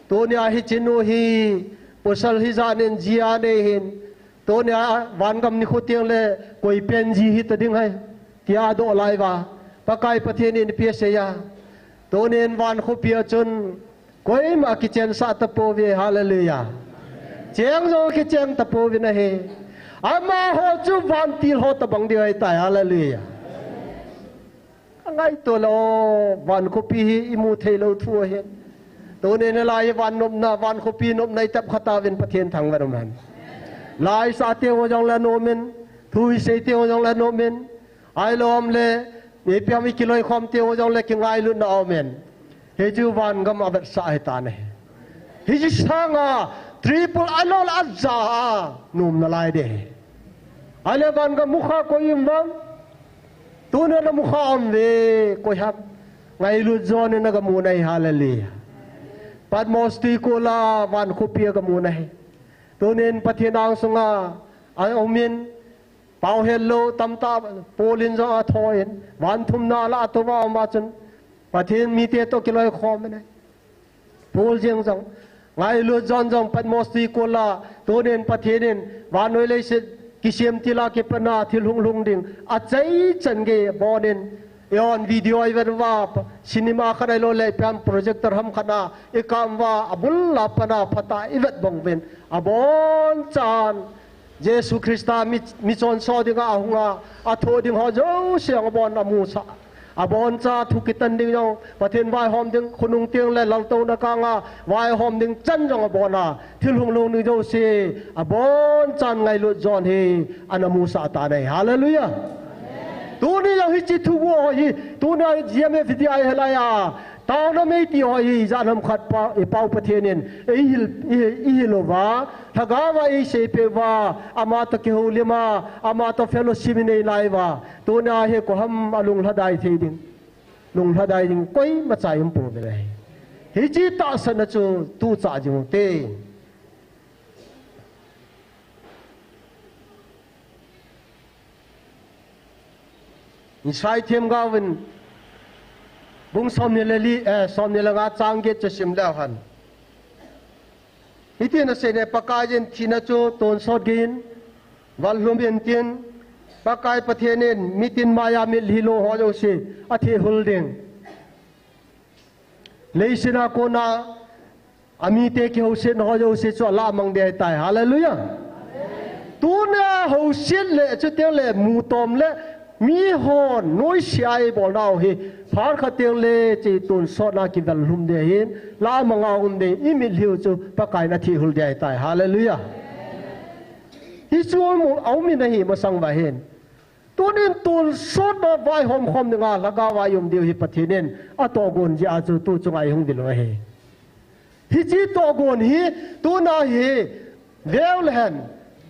tunia hiche nu hi pasal hijat in ji anei hin, tunia van gam nikho teng le koi pen ji hita ding ham, tia adoh lai uva, Pakai Pathen in ipi asei a, tunin van khopi a chun koima akichensah tapouve, hallelujah. Cheng jong akicheng tapouvin ahi. Amaho chu vantil ho tabang diu ahitai, hallelujah. Angaito lou, van khopi hi imu theilou thu ahin. Tunin hilai hi van nopna, van khopi nopna itep kha tauvin, Pathen thangvah in umhen. La isah teng u jongle anom in, thu isei teng u jongle anom in, ahilou le ipi ham ikiloikhom teng u jongle kingailutna aum in. Hichu van gam avetsah ahitan ahi. Hiche sanga triple alol aja a nom nalai ding ahi. Ahile van gam mukha koi um vem? Tunia namukha um uve, koi ham? Ngailut John in agamun ahi, hallelujah. Patmos twikol a van khopi agamun ahi. Tunin Pathen angsunga aum in, pao hetlou tamtah Paul in jong athou in, van thumna lah a atou uva aum a chun, Pathen mite toh kiloikhom in ahi. Paul jeng jong, ngailut John jong Patmos twikol a, tunin Pathen in vannoi leiset kisem til a kipatna thil hung lhung ding achaichan gei abonin, eiho video ivet uva, cinema khat ahilou le ipi ham projector ham khat a ikap uva, abul a pat a phatah a ivet bang uvin, abonchan Jesu Christa mi, michonse dinga ahunga, athoh ding ho jouse abon amusah, Aboncha thu kitan ding jong, Pathen vaihom ding khonung teng le laltouna kanga vaihom ding chan jong abon a, thil hunglhung ding jouse abonchan ngailut John hi ana musah tan ahi. Hallelujah. Tuni jong hiche thu ho hi, tuni G M F T I hilai a, taona mei ti ho hi, ijat ham khat pa, i Pau Pathen in, eihil, i, eihil uva, lhagao va eiseipeh uva, ama toh kihoulim a, ama toh fellowship inei lai uva, tuni a hi koiham alung lhadai thei ding. Lunglhadai ding koimacha um pouve. Hiche tahsanna chu tuchah jing ute. Isai themgao in bung somni le li, eh, somni le nga chang get chu sim leu hen. Hitin asei e, Pakaiyin thina chu tonsot geiyin vallhum in tin, Pakai Pathen in mitin maiya mitlhi lou ho jouse athehul ding. Leiset a kona amite kihousetna ho jouse chu alamang ding ahitai. Hallelujah. Tuna houset le, chuteng le mutom le, mihon noise a eibolnau hi, phat khat teng le hiche tonsotna kivallhum ding ahin, lamang a um ding, imitlhi u chu Pakaiyin athehul ding ahitai. Hallelujah. Hichu aum, aum in ahi masang uva hin. Tunin tonsotna vaihom khom dinga lhagao a i um diu hi Pathen in atohgon jeh a chu tu chunga i hung vil u ahi. Hiche tohgon hi tuna hi veu le hen.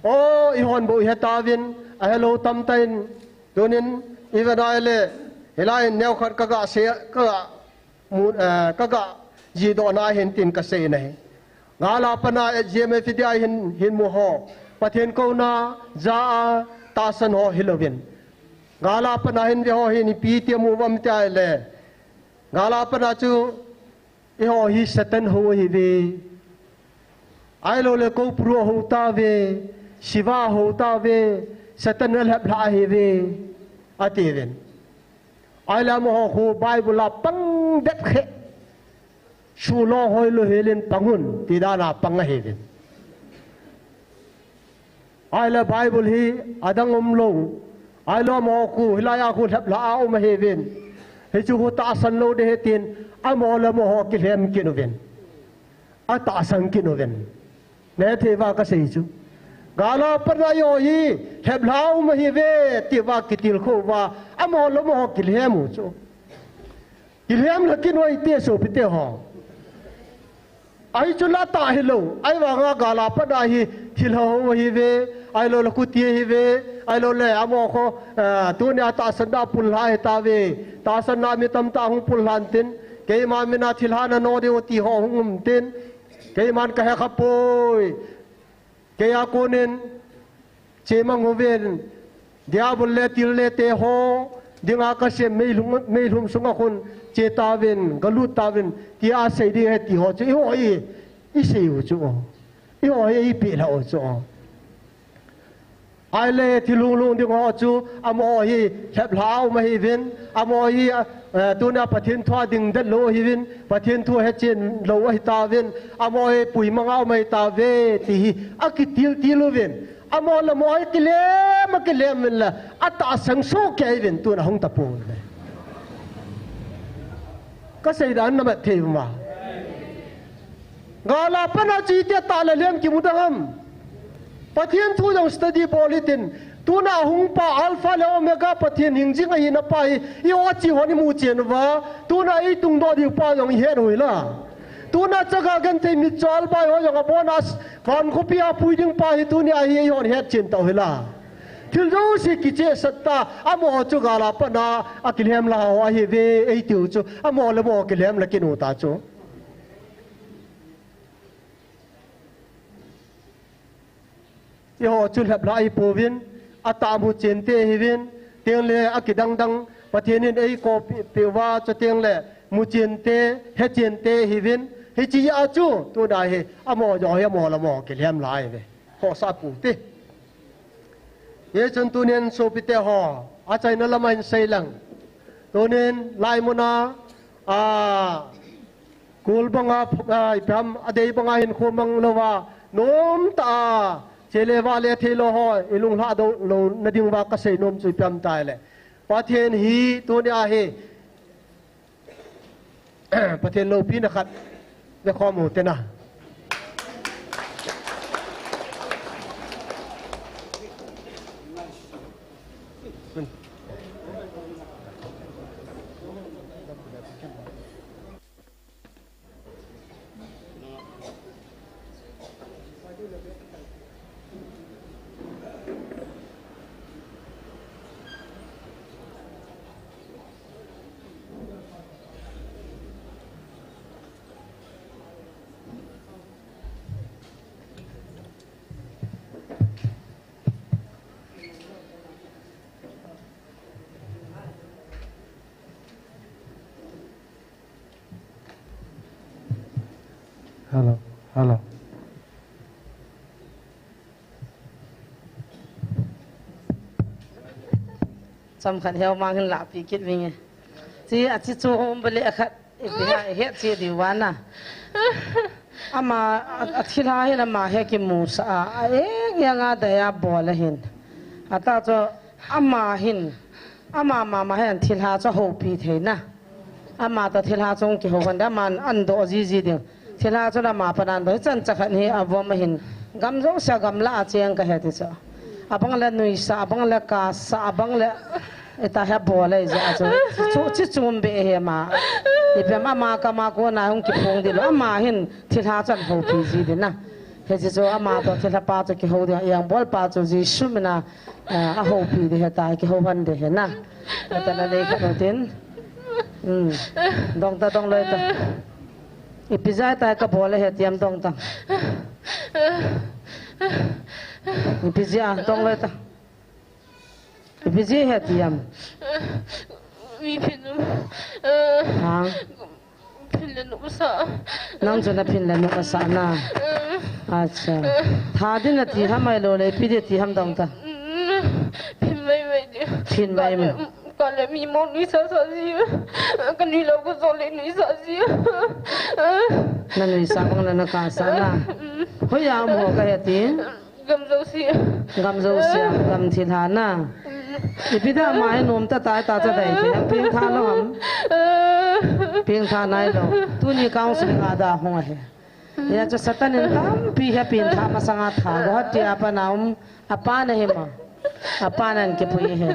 O, eihon bou ihe tauvin, ahelou tamtah in, tunin i ve nai le, hilai in neokhat kaga sei, kaga mu, eh, kaga jihdoh na hin tin kasei in ahi. Gal a pat a G M F T I hin, hin mu ho, Pathen kouna ja a tahsan ho hilouvin, gal a pat a hin ve ho hin ipi ti amu uvam ti ahile, gal a pat a chu eiho hi Satan hou ahiuve. Ahilou le Koupuru hou tauve, Shiva hou tauve, Satan alheplhah ahiuve, atiuvin. Ahile amaho khu Bible a pang det khe. Sulong hoilou helin pang un, ti dan a pang ahiuvin. Ahile Bible hi adang umlou. Ahilou amaho khu, hilai a khu lheplhah a um ahiuvin. Hichu khu tahsan lou ding ahi tin, amaho le amaho kilhem kit uvin. Atahsan kit uvin. Nahet thei uva kasei chu. Gal a pat a eiho hi lheplhah a um ahiuve, ti uva kitilkhou uva, amaho le amaho kilhem u chu. Kilhem lha kit u ahite sopite ho. Ahi chu la tah hilou, ahivanga gal a pat a hi thilha hou ahiuve, ahilou le kuti ahiuve, ahilou le amaho khu, eh, tunia tahsan a pullha ahitauve, tahsan a mi tamtah hung pullha in tin, keima min a thilha nano diu ti ho hung um tin, keiman kahe khapoi. Kei a konin chemang uvin, Diabol le thilha nate ho dinga kasem meilhum, meilhum sunga khun che tauvin, galut tauvin, tia sei ding ahi ti ho chu eiho hi, isei u chu. Eiho hi, eipeh lha u chu. Ahile thil hunglhung ding ho chu, amaho hi lheplhah a um ahiuvin, amaho hi, eh, tunia Pathen thu a dingdet lou ahiuvin, Pathen thu hechen lou ahitauvin, amaho hi puimang a um ahitauve, ti hi akitiltil uvin. Amaho le amaho hi kilhem, akilhem uvin le, atahsan soh kei uvin, tun ahung tapouve. Kasei dan namat thei uva. Gal a pat a chu iti tah le lhem kimu ding ham. Pathen thu jong study bol hitin. Tuna hung pa Alpha le Omega Pathen hingjing ahina pa hi, eiho a chi hon imu chen uva. Tuna eitung doh diu pa jong ihet u hila. Tuna chaga genthei mitcho albai ho jong abon a s-, van khopi a pui ding pa hi tunia hi eihon het chen tau hila. Thil jouse kichehsah ta, amaho chu gal a pat a, akilhem lha ho ahiuve, eitiu chu, amaho le amaho kilhem lha kit u ta chu. Eiho chu lheplhah ihipouvin, atah muchen te ihiuvin, tengle akidangdang, Pathen in eikoipeh uva, chutengle muchen te, hechen te ihiuvin, hiche a chu, tuna hi, amaho jong hi, amaho le amaho kilhem lha ahiuve. Khohsah pou te. Hichun tunin sopite ho, achaina lama hin sei lang. Tunin laimun a, a, kul banga, a, ipi ham adei banga hinkho mang louva, nomtah a, che le vale thei lou ho, ilunglhah doh louna diuva kasei nom chu ipi ham itile. Pathen hi, tunia hi, Pathen loupina khat vekhom u te na. Hello, hello. Chomkhat hiu mang hin lahpi kit vinge. Chi a chi chu um bale a khat ipi ha het chi diu vana. Ama a, a thilha hin ama he kimusah a, a eng eng a dei a bol a hin. Ata chu ama hin, ama mama hin thilha chu houpi thei na. Ama toh thilha chung kihou hon ding, aman an doh jiji ding. Thilha chun ama pan an doh, hichan chakhat hi avom ahin. Gam jousea gamla a cheng kahe ti chu. Abang le nuisah, abang le kasah, abang le ita he bol le ija chu. Chu, chu chum be he ma. Ipi ama kama kona hung kiphong ding lou. Ama hin thilha chun houpi ji ding na. Hiche chu ama toh thilha pa chu kihou ding, a eng bol pa chu Jesu mina, eh, ahoupi ding heta, kihou hon ding he na. Ata na nei khat u tin. Hmm. Dong ta, dong loi ta. Ipi jeh a ita kabol ahi tiam dong ta. Ipi jeh a dong loi ta. Ipi jeh ahi tiam. Mi phin. Ha. Phin le nopsah. Nang chu na phin le nopsah na. Acha. Tha din nati ham ahilou le ipi din ti ham dong ta. Phin mai mai di. Phin mai mai. Ka le mi mo nuisah sah ji. Ka nui lou ko jo le nuisah ji. Na nuisah bang le na kasah na. Hoiya um ho kahe ti. Gam jousea. Gam jousea, gam thilha na. Ipi dia ama hi nom ta tai ta cha dai ti. Pengtha lou ham. Pengtha nailou. Tuni counseling a da hung ahi. Hia chu Satan in tampi hi pengtha masanga tha. Guwahati a pat na um. Apa na hi ma. Apa nan kipui hi.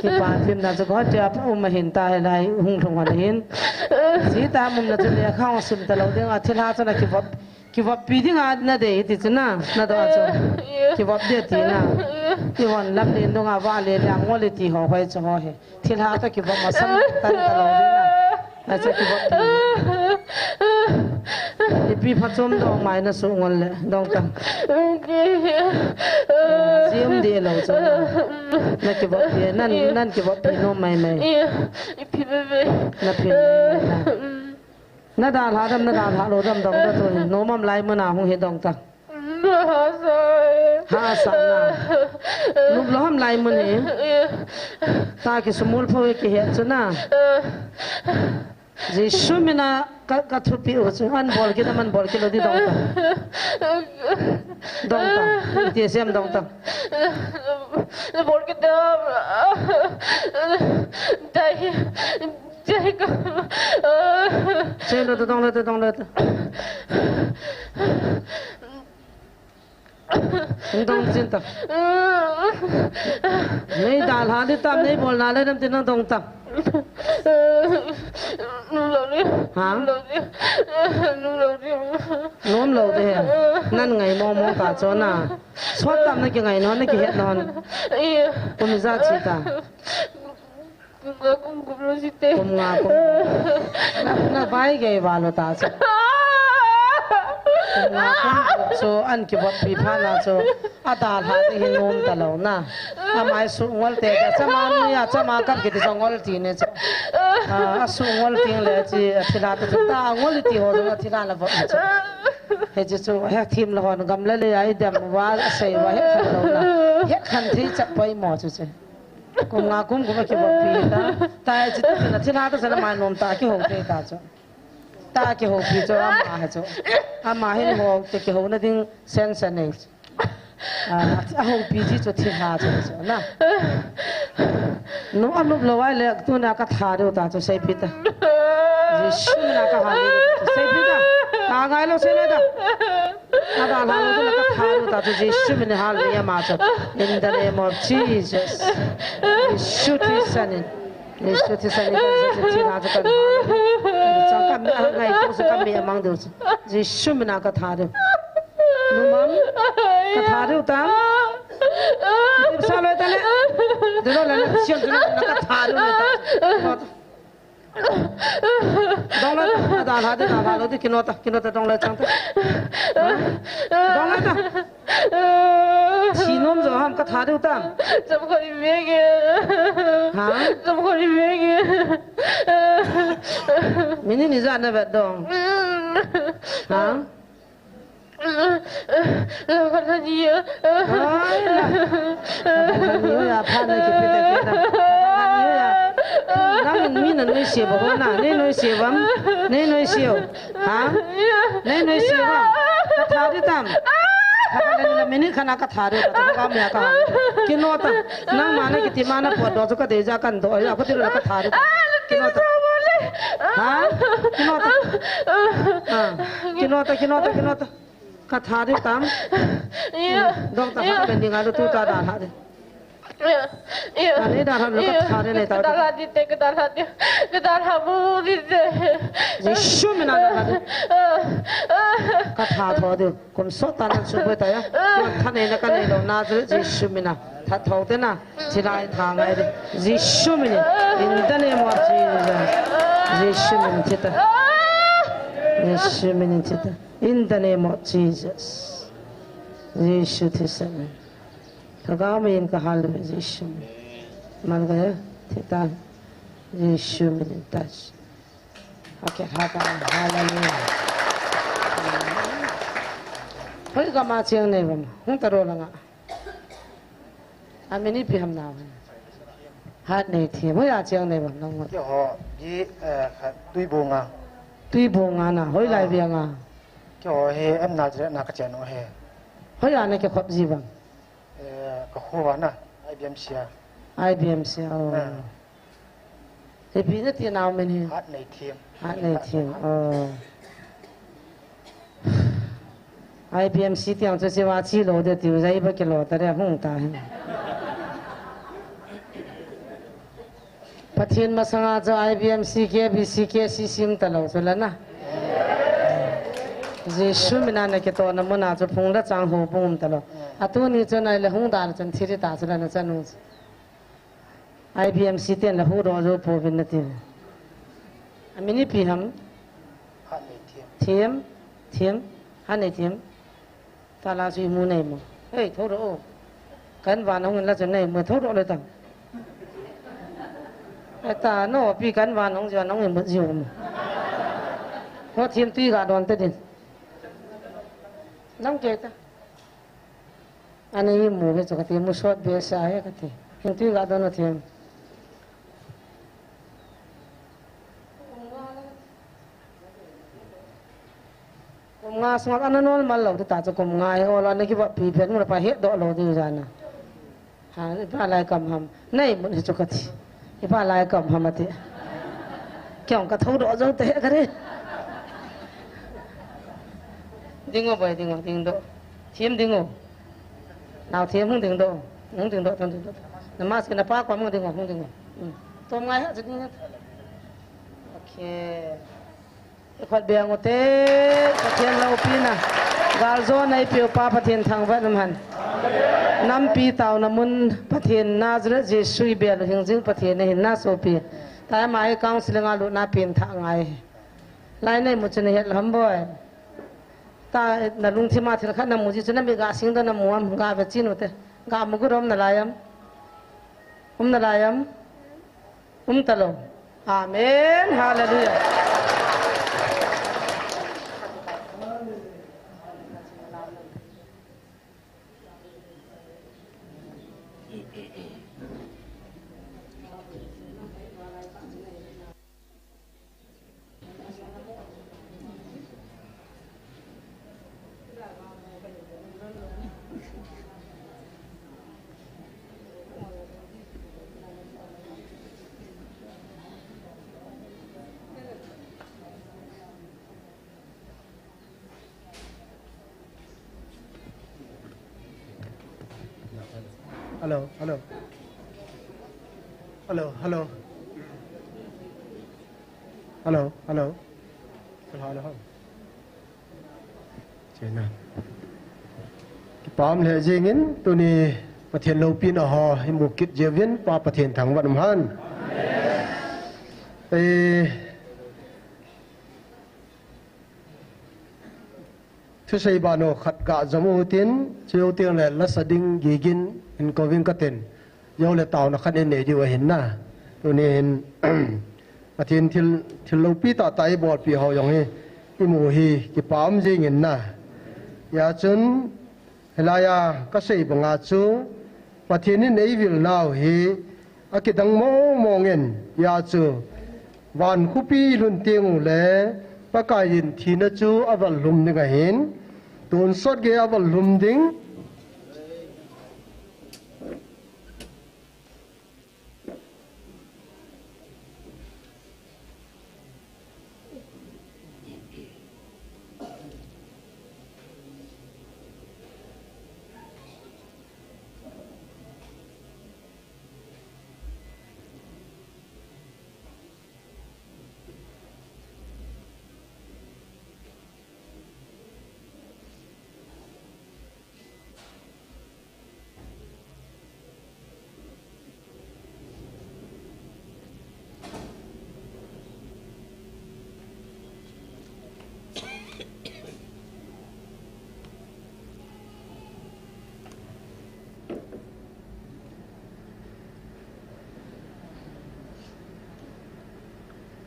Kipa thim na chu Guwahati a um ahin ta hilai hung lhung hon ahin. Ji ta mum na chu lekha hung sim talou ding a thilha chu na kivop. Kivoppi dinga na dei ti chu na, na doh a chu. Kivop ding ti na. Ihon lamlen dunga vale le angol iti ho hoi chu ho hi. Thilha toh kivop masang tan talou ding na. Acha kivop ding. Ipi phachom dong mai na suh ngol le dong ta. Ji um ding lou chu na. Na kivop ding, nan, nan kivoppi nom mai mai. Na phin mai mai na. Na dalha dem, na dalha lou dem dong ta tu. Nom um lai mun a hung hi dong ta. Hahsa na. Nop lou ham lai mun hi. Ta kisumil pho hi kihet chu na. Jesu mina ka, ka thupi u chu. An bol kit, aman bol kit lou ding dong ta. Dong ta. Iti sem dong ta. Bol kit da. Dai. Chai ka. Chai lo ta, dong lo ta, dong lo ta. Dong chin ta. Nei dalha ding tam, nei bol na le dam tin dong ta. Nom lou ding. Ha? Nom lou ding. Nom lou ding. Nom lou ding. Nan ngai mo mo ta chu na. Sot tam na kingai non, na kihet non. Kum ijat chi ta. Kum nga kum gup lou jite. Kum nga kum gup. Na, na vai gei val u ta chu. Kum nga kum gup chu an kivoppi phat na chu. A dalha ding hi nom talou na. Ama hi suh ngol te ta. Chama ni a, chama kap kiti chu ngol ti ne chu. A, a suh ngol ting le chi, a thilha ta chu. Ta ngol ti ho chu, a thilha la vop ne chu. Hiche chu, he thim lou hon gam le le a i dem uva, a sei uva, het khen lou na. Het khen thei chak poimo chu chu. Kum nga kum gup a kivoppi ta. Ta e chi ta na thilha ta sa na mai nom ta kihou thei ta chu. Ta kihoupi chu ama hi chu. Ama hin ho te kihouna ding sense nei chu. A, a houpi ji chu thilha chu chu na. Nu a nop lou ai le tuna ka tha deu ta chu seipi ta. Jesu mina kahal. Sei pi ta. Ka ngai lou, sei lou ta. Adalha lou ta, katha lou ta. Jesu mina hal ni ama cha. In the name of Jesus. Jesu thisan in. Jesu thisan in. Jesu thisan in. Chang kam na ngai to sa kam mi amang do. Jesu mina katha lou. Numam. Katha lou ta. Sa lou ta le. Dolo la na siam dolo na katha lou ta. Dong la ta, da la de, da la lo de, kino ta, kino ta, dong la chang ta. Ha? Dong la ta. Sinom jo ham katha diu tam. Cham khori mege. Ha? Cham khori mege. Mini ni ja na vet dong. Ha? Ai, la. Ni ya, pha na ki pe ta ki ta. Ni ya. Nang mi na noi se ba ho na, nei noi se bam, nei noi se o. Ha? Nei noi se bam. Katha di tam. Katha di la mini khana katha di ta ka mi ka. Kino ta. Nang ma na kiti ma na po do ka de ja kan do ya ko ti la katha di ta. Kino ta. Ha? Kino ta. Ha. Kino ta, kino ta, kino ta. Katha di tam. Dong ta ha ka ni nga lu tu ta da ha di. Ani da ha lu katha di nei ta. Katha di te, katha di. Katha bu di te. Jesu mina da ha di. Katha tho di. Kum so ta na su bu ta ya. Katha nei na ka nei lo na Jesu mina. Tha tho te na. Chilai tha ngai di. Jesu mina. In the name of Jesus. Jesu mina thita. Jesu mina thita. In the name of Jesus. Jesu thisan. Thagau min kahal ve Jesu min. Mal gaya thita. Jesu min touch. Okay, hallelujah. Hoi kama chiang nei bam. Hung taro langa. Amini pi ham nau. Hat nei thi, hoiya chiang nei bam nang. Keiho, di, eh, kha, Tuibung a. Tuibung a na, hoilai veng a. Keiho hi, M Nazareth na kachen u hi. Hoiya na kikhop ji bang. Eh, kakho a na, I B M C a. I B M C a, oh. Ipi nati nau min hi? Hatneithem. Hatneithem. Oh. I B M C tiang chu chiva chi lo de tiu jai ba kilo ta de hung ta hi. Pathen masanga chu I B M C, K B C, K C C um ta lo chu la na. Jesu mina na kitohna muna chu phung la chang ho pung um ta lo. Atuni chu nai le hung da chun thiri ta chu la na chanu chu. I B M C ten la hudoh jou pouvin nati. Amin ipi ham? Hatneithem. Them, them, Hatneithem. Tala sui mu nei mo. Hei, thoudoh o. Kan van hung in la chun nei mo, thoudoh le tang. Eta no, pi kan van hung jiu, hung in mo jiu mo. Ho them tui ga don te din. Nang ke ta. Ana imu ve chu kati, mu sot behseh ahi kati. Hin tui ga don u them. Kum nga sunga ana normal lou ta chu kum nga hi ol ana kivop pi phet mu la pa hetdoh lou ding jana. Ha, ipa lai kam ham. Nei mun hi chu kati. Ipa lai kam ham ati. Kei jong ka thoudoh jou te ka re. Ding o boi, ding o, ding doh. Them ding o. Nao them hung ding doh. Hung ding doh, hung ding doh. Na mask na pa kom hung ding o, hung ding o. Hmm. Tom ngai ha chu ding. Okay. Khut beng u te, Pathen loupina. Galjona eipeu pa Pathen thangvah in umhen. Nampi taona mun Pathen Nazareth Jesu ibel u hing jing Pathen ahin na sopi. Tua ama hi counseling a lutna pen thah ngai. Lai nei mu chu na het lou ham boi. Tua na lungthim a thil khat na mu ji chu na mit ga sing doh na mu am, ga ve chin u te. Ga mu gu dom na lai am. Um na lai am. Um ta lou. Amen. Hallelujah. Hello, hello. Hello, hello. Hello, hello. Hello, hello. Chena. Kipah lheh jingin tuni Pathen loupina ho imu kit jiuvin Pa Pathen thangvah in umhen. Eh, Thusei banu khat gah jom utin, chuteng le lasa ding gigin hin kouving katin, jou le taona khat in nei diu ahin na. Tuni hin, Pathen thil, thil loupi tahtah eibolpi ho jong hi, imu hi, kipah jingin na. Hijeh chun, hilai a kasei banga chu, Pathen in eivil nau hi, akidang mong mong in, hijeh chun, van khopi lhun teng ule, Pakai in thina chu avallhum ding ahin, tonsot gei avallhum ding.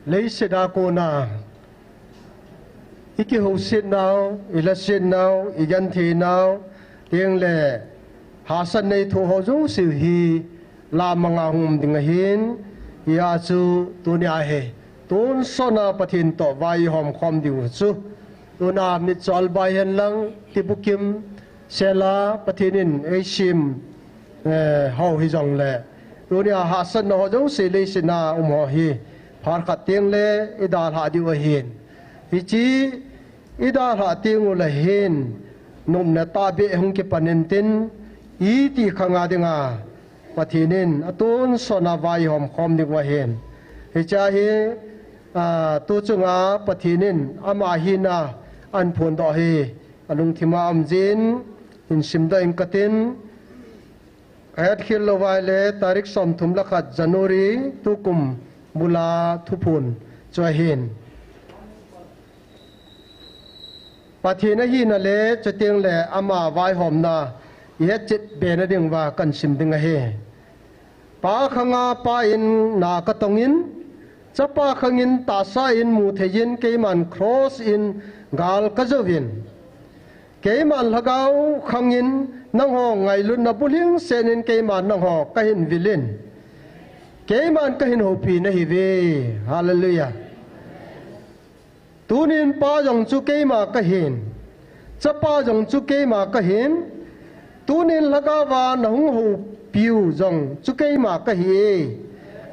Leiset a kona, ikihousetnau, ilasetnau, igentheinau, teng le hahsatna ithoh ho jouse hi, lamang a hung um ding ahin, hijeh chun tunia hi, tonsot a Pathen toh vai ihom khom diu chu, tuna mitcho albai hen lang, tibukim, sela Pathen in eisem, eh, ho hijongle, tunia hahsatna ho jouse leiset a um ho hi, phat khat teng le idalhah diu ahin. Hiche idalhah teng ule hin, nopna tahbeh hung kipan intin, iti khang a dinga, Pathen in atonsot a vai ihom khom diu ahin. Hiche hi, a, tu chunga Pathen in ama hina ahinphondoh hi, alungthim a um jin, hin simdoh ing katin, ahetkhel lou uva ahile, tarik somthum le khat January, tukum bula thuphon chu ahin. Pathen ahina le, chuteng le ama vaihomna, ihetchet be na diuva kahin sim ding ahi. Pa khang a Pa in na katong in, Chapa khang in tahsa in mu thei in, keiman cross in gal kajou in. Keiman lhagao khang in nangho ngailutna bulhingset in keiman nangho kahin vil in. Keiman kahin houpi nahi uve. Hallelujah. Tunin Pa jong chu keima kahin. Chapa jong chu keima kahin. Tunin lhagao a nahung houpiu jong chu keima kahi e.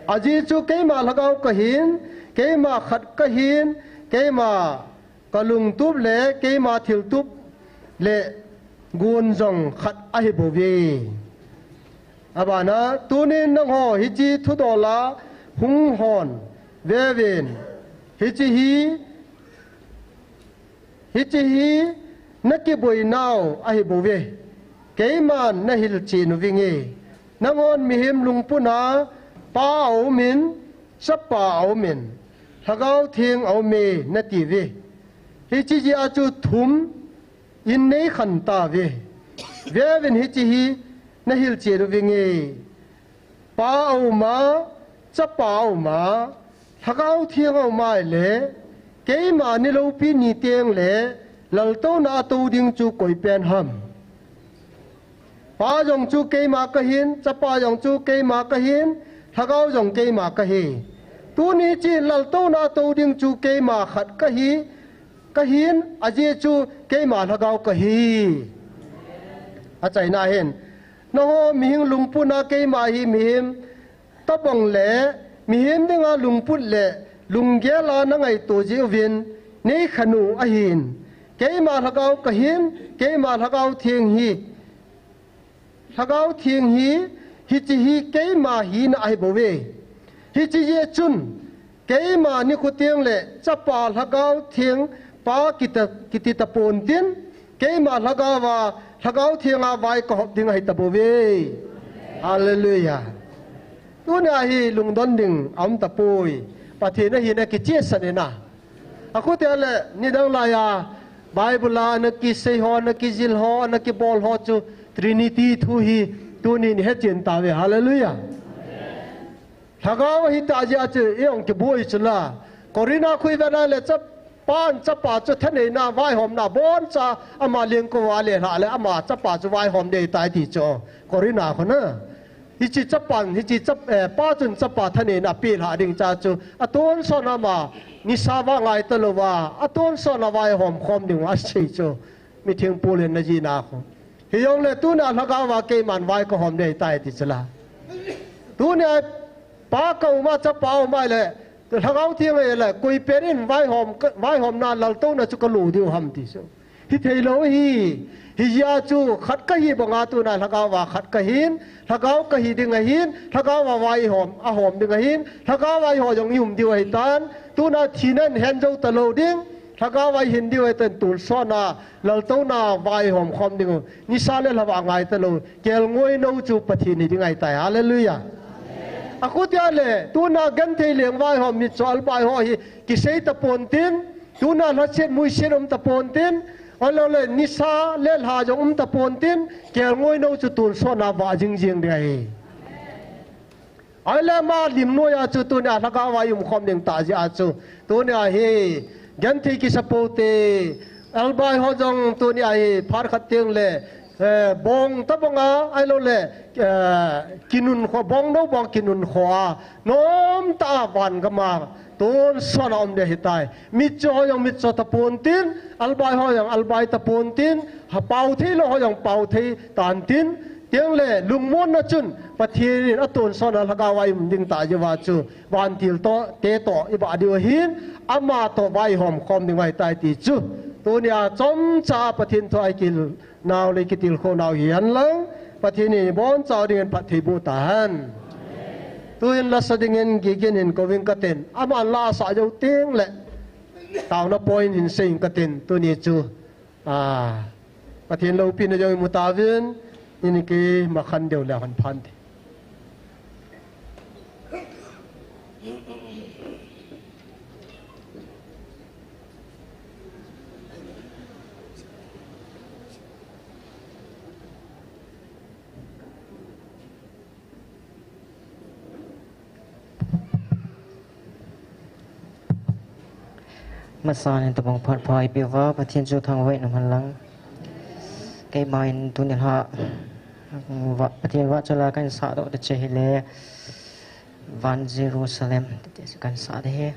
Ajeh chu keima lhagao kahin, keima khat kahin, keima kalungtup le keima thiltup le gun jong khat ahi bouve. Abana, tunin nangho hiche thudol a hung hon veuvin. Hiche hi, hiche hi nakiboinau ahi bouve. Keiman nahilchen uvinge. Nanghon mihem lungput a Pa aumin, Chapa aumin, Lhagao Theng aume natiuve. Hiche jeh a chu thum in neikhen tauve. Veuvin hiche hi nahilchen uvinge. Pa auma, Chapa auma, Lhagao Theng auma ahile, keima niloupi ni teng le, laltouna a tou ding chu koi pen ham. Pa jong chu keima kahin, Chapa jong chu keima kahin, Lhagao jong keima kahi. Tuni chin laltouna a tou ding chu keima khat kahi, kahin, ajeh chu keima Lhagao kahi. Achaina hin, nangho mihem lungput a keima hi mihem tobang le mihem dinga lungput le lunggel a nangaito jeh uvin neikhen u ahin. Keima Lhagao kahin, keima Lhagao Theng hi. Lhagao Theng hi, hiche hi keima hina ahi bouve. Hiche jeh chun, keima nikho teng le Chapa Lhagao Theng Pa kiti, kiti tapon tin, keima Lhagao a, Lhagao Theng a vai kahop ding ahi tabouve. Hallelujah. Tunia hi lungdon ding aum tapoi. Pathen ahina kichehsah in a. Akhutia le, nidang laiya, Bible a ana kisei ho, ana kijil ho, ana kibol ho chu Trinity thu hi tuni nihet chen tauve. Hallelujah. Lhagao ahitah jeh a chu, i ong kiboi chu la. Corinth a khu i vet a le, Chapa in Chapa chu thaneina vaihomna boncha ama lengkou a le lhah le, ama Chapa chu vaihom ding ahitai ti chu. Corinth a khu na. Hiche Chapa in, hiche Chap-, eh, Pa chun Chapa thaneina apeh lhah ding cha chu, atonsot a ama nisa va ngai talouva, atonsot a vaihom khom ding u asei chu. Mitheng Paul in ana jihna khu. Hijongle tuna Lhagao a keiman vai kahom ding ahitai ti chu la. Tunia Pa ka um a, Chapa um a le, Lhagao Theng ahile, koi pen in vaihom, vaihomna laltouna chu kalo diu ham ti chu. Hithei lou ahi, hijeh a chu khat kahi banga tuna Lhagao a khat kahin, Lhagao kahi ding ahin, Lhagao a vaihom, ahom ding ahin, Lhagao a eiho jong i um diu ahitan, tuna thina in hen jou talou ding, Lhagao a i hin diu ahitan, tonsot a, laltouna vaihom khom ding u, nisa le lhava ngai talou, kelngoi nou chu Pathen hi ding ahitai. Hallelujah. Akhutia le, tuna genthei leng vaihom mitcho albai ho hi, kisei tapon tin, tuna lhaset muiset um tapon tin, ahilou le nisa le lha jong um tapon tin, kelngoi nou chu tonsot a vah jingjing ding ahi. Ahile ama lim noiya chu tunia Lhagao a i um khom ding tah jeh a chu, tunia hi genthei kisa pou te, albai ho jong tunia hi phat khat teng le, eh, bong tabanga, ahilou le, eh, kinun kho, bong nou bong kinun kho a, nom tah a van gam a, tonsot a um ding ahitai. Mitcho ho jong mitcho tapon tin, albai ho jong albai tapon tin, ha pao thei lou ho jong pao thei tan tin, tiang le lungmonna chun Pathen in atonsot a Lhagao a i um ding tah jeh uva chu, vantil toh, te toh, i bah diu ahin, ama toh vaihom khom ding ahitai ti chu. Tunia chomcha Pathen thu a i kil nau le kitilkhou nau hi hen lang, Pathen in iboncha dingin phatthei boh tahen. Tuin lasa dingin Gigin hin kouving katin, aman la asah jou teng le, taona point hin seiyin katin, tuni chu, ah, Pathen loupina jong imu tauvin, ini kei makhan deu le hon phan te. Masan in tabang phat pha ipeuva, Pathen chu thangvah in umhen lang. Keima in tuni lha, va, Pathen vahchoi la kahin sah doh te chu hile, Van Jerusalem, ti chu kahin sah ding ahi.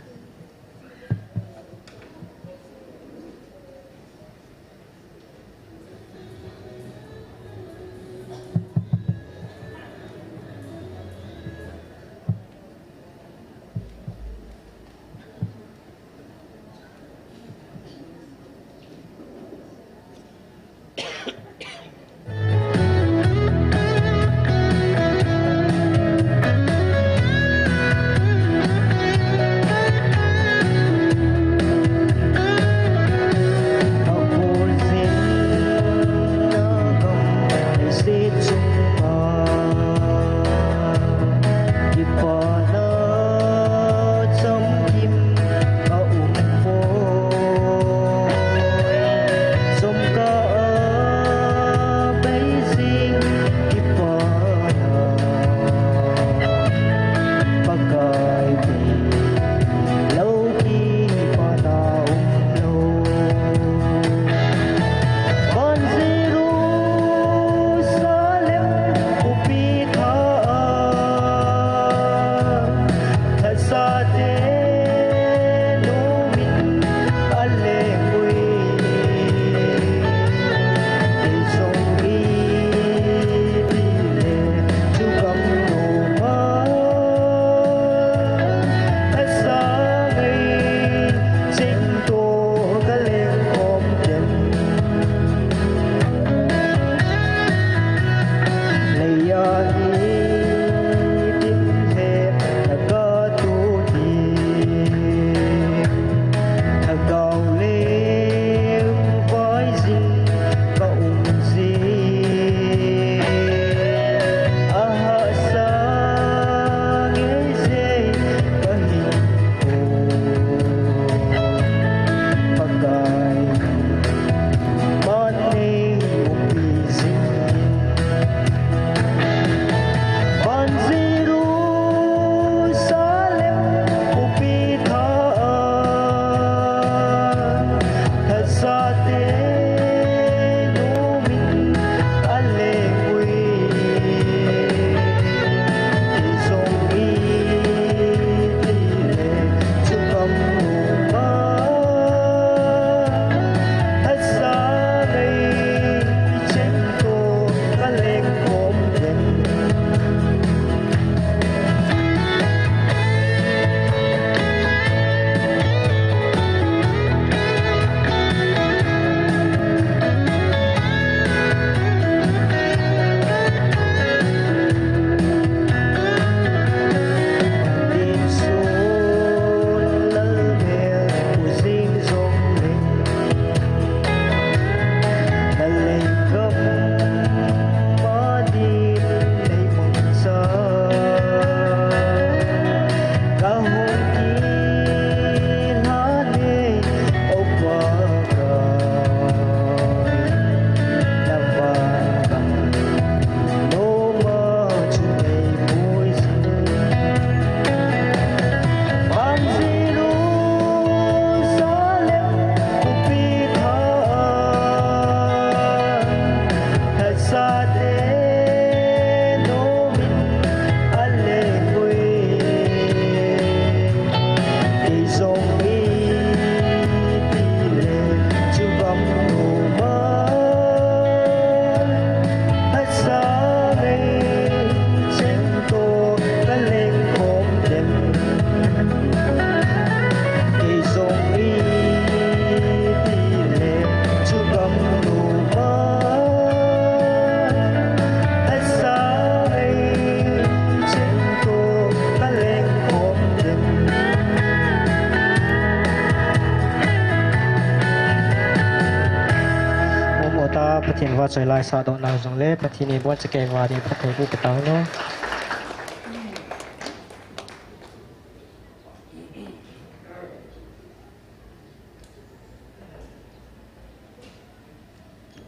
Soilai sahdoh nau jongle Pathen in iboncha keiho a ding phattheiboh pe tauhen o.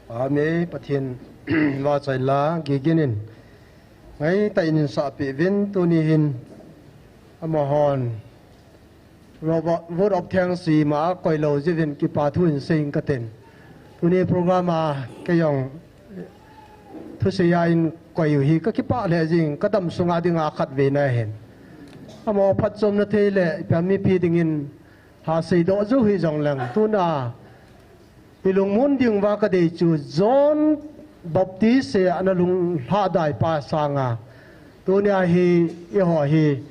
Amen. Pathen vahchoi la, Gigin in ngaitah in eihin sahpeh uvin, tuni hin amahon vote of thanks ima akoilou jeh uvin kipa thu hinsei inge katin. Tuni program a keijong thusei a eikoi u hi kakipah lheh jeng, kadam sunga dinga khatvei na ahin. Amaho phatchomna thei le ipi ham mipi dingin hasei doh jou hijongleng, tuna ilungmon diuva kadei chu John Baptist ana lunglhadai pa sanga, tunia hi eiho hi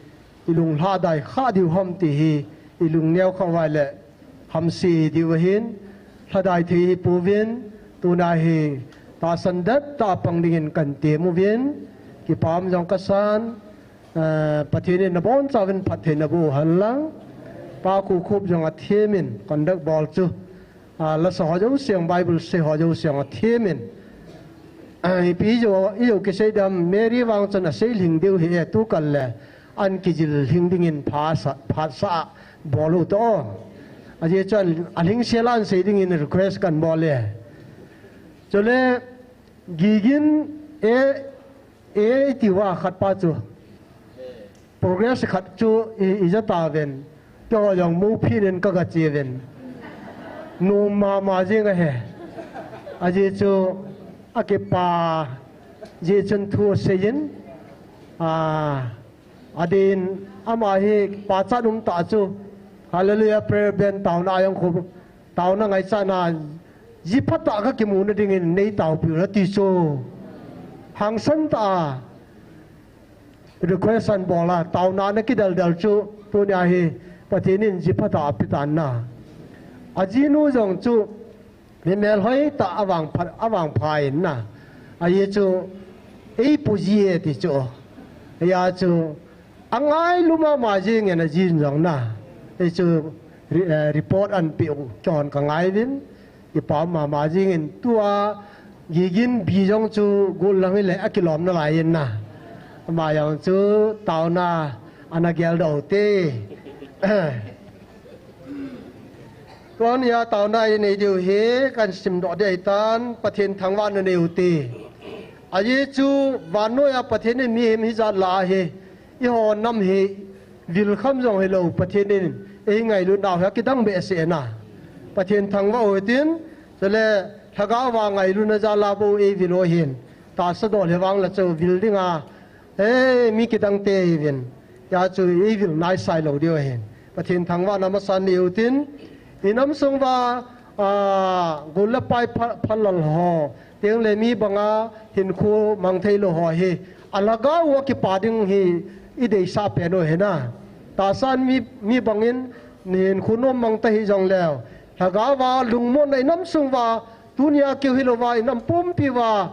ilunglhadai kha diu ham ti hi ilungneo kha uva le hamse diu ahin, lhadai thei hipouvin, tuna hi tahsan dettah pang dingin kahin tem uvin, kipa um jong kasan, Pathen in nabonchauvin phatthei naboh u henlang. Pa Khup jong athemin conduct bol chu, lasa ho jouse jong, Bible sei ho jouse jong athemin, ipi ijou kisei dem, Mary vang chun asei lhing diu hi e, tukal le ahin kijil lhing dingin phatsah a bol u to. Ajeh chu alhingsel a ahin sei dingin request kahin bol e. Chule Gigin e, e itiuva khatpa chu progress khat chu ija tauvin, keiho jong mophin in kagache uvin, nom mama jeng ahi. Ajeh chu akipa jeh chun thu aseiyin, adin ama hi pachat umtah chu Hallelujah Prayer Band taona a jong khu taona ngaichatna, ji phatah kakimuna dingin neitaopiu hite ti chu hangsantah a request ahin bol a, taona ana kideldel chu tunia hi Pathen in ji phatah apetan na. Ajinu jong chu mi melhoitah, avangpha in na, ajeh chu eipu ji e ti chu, hijeh chu angailu mama jengin ajin jong na, hichu report ahin peh u keihon kangai uvin, kipa um mama jengin tua Gigin bi jong chu gollang hile akilom nalai in na, ama jong chu taona ana geldoh u hite. Tunia taona inei diu hi kahin simdoh ding ahitan, Pathen thangvahna nei u hite. Ajeh chu vannoiya Pathen in mihem hijat lah a hi eiho nam hi vilkham jong hilou, Pathen in eingailut nau hi akidang behseh na. Pathen thangvah u hitin, chule lhagao va ngailutna jal a bou eivil u ahin, tahsa dol hi vang la chu vil dinga mi kidangte ihiuvin, hijeh chu eivil naisai lou diu ahin, Pathen thangvahna masa nei u hitin, inam sung uva gol le pai phalal ho, tengle mi banga hinkho mang theilou ho hi alhagao u akipa ding hi ideisah pen u ahi na. Tahsan mi bangin hinkho nom mang ta hijongleu, lhagao va lungmonna inam sung uva, tunia keu hilouva inam pumpi uva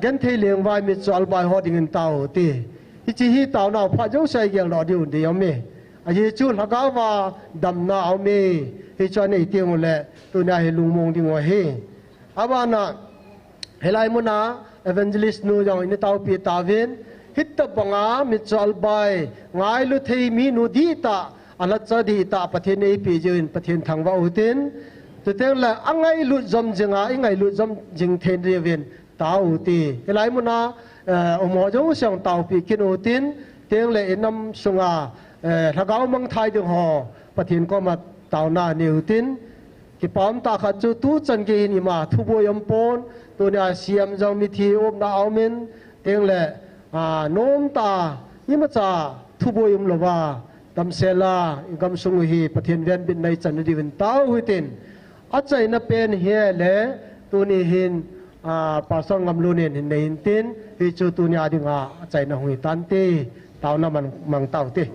genthei leng uva mitcho albai ho dingin tao u hite. Hiche hi taonau phat jouse a igeldoh diu ding aume. Ajeh chu lhagao va damna aume. Hichu anei tengule tunia hi lungmong dingu ahi. Abana hilai muna evangelist nu jong eina taopi tauvin, hitobanga mitcho albai, ngailu thei minu dihtah, alhacha dihtah Pathen in eipeh jeh uvin Pathen thangvah u hitin, chutengle angailut jom jinga ingailut jom jing thei diuvin tao u hite. Hilai muna umho jouse jong taopi kit u hitin, chutengle inam sunga lhagao mangthai ding ho Pathen koma taona nei u hitin, kipa umtah khat chu tuchan gei hin ima thuboi aumpon, tunia C M jong mithi umna aumin, chutengle nomtah a imacha thuboi umlouva damsel a igamsung u hi Pathen venbitna ichan diuvin tao u hitin, achaina pen hile tuni hin Pastor Ngamlun in hin nei intin, hichu tunia dinga achaina hung hitante. Taona mang tau hite.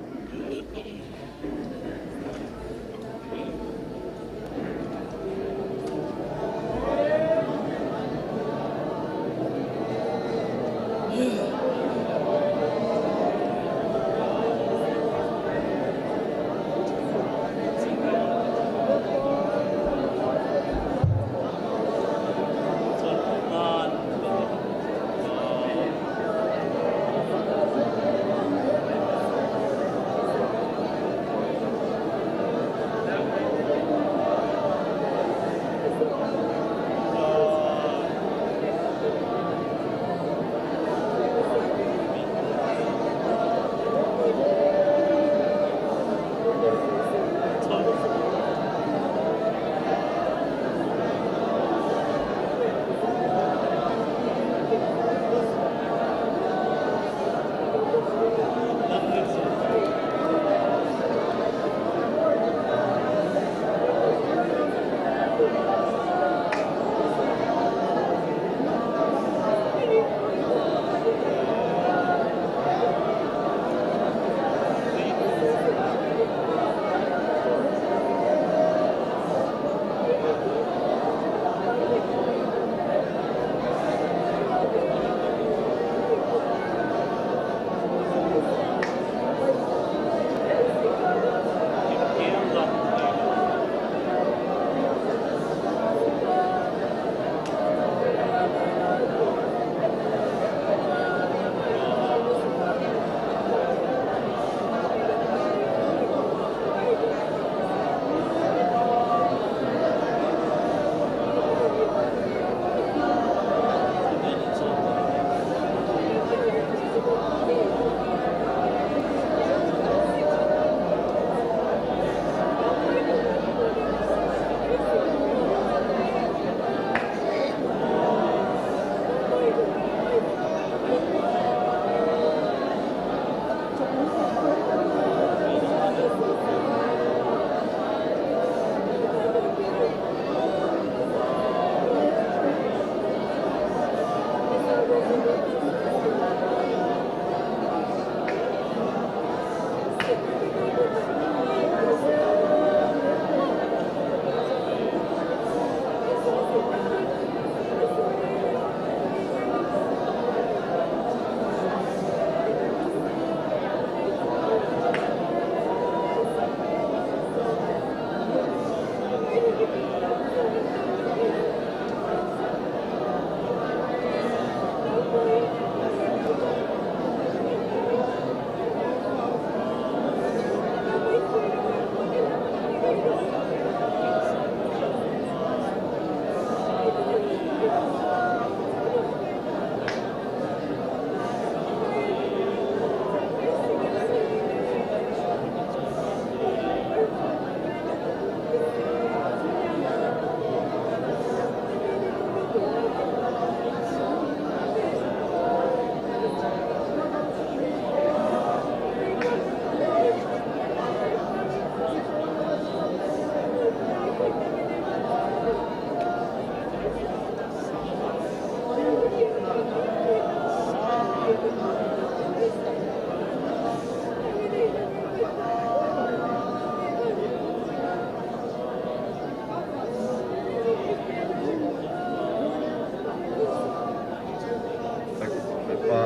Pa,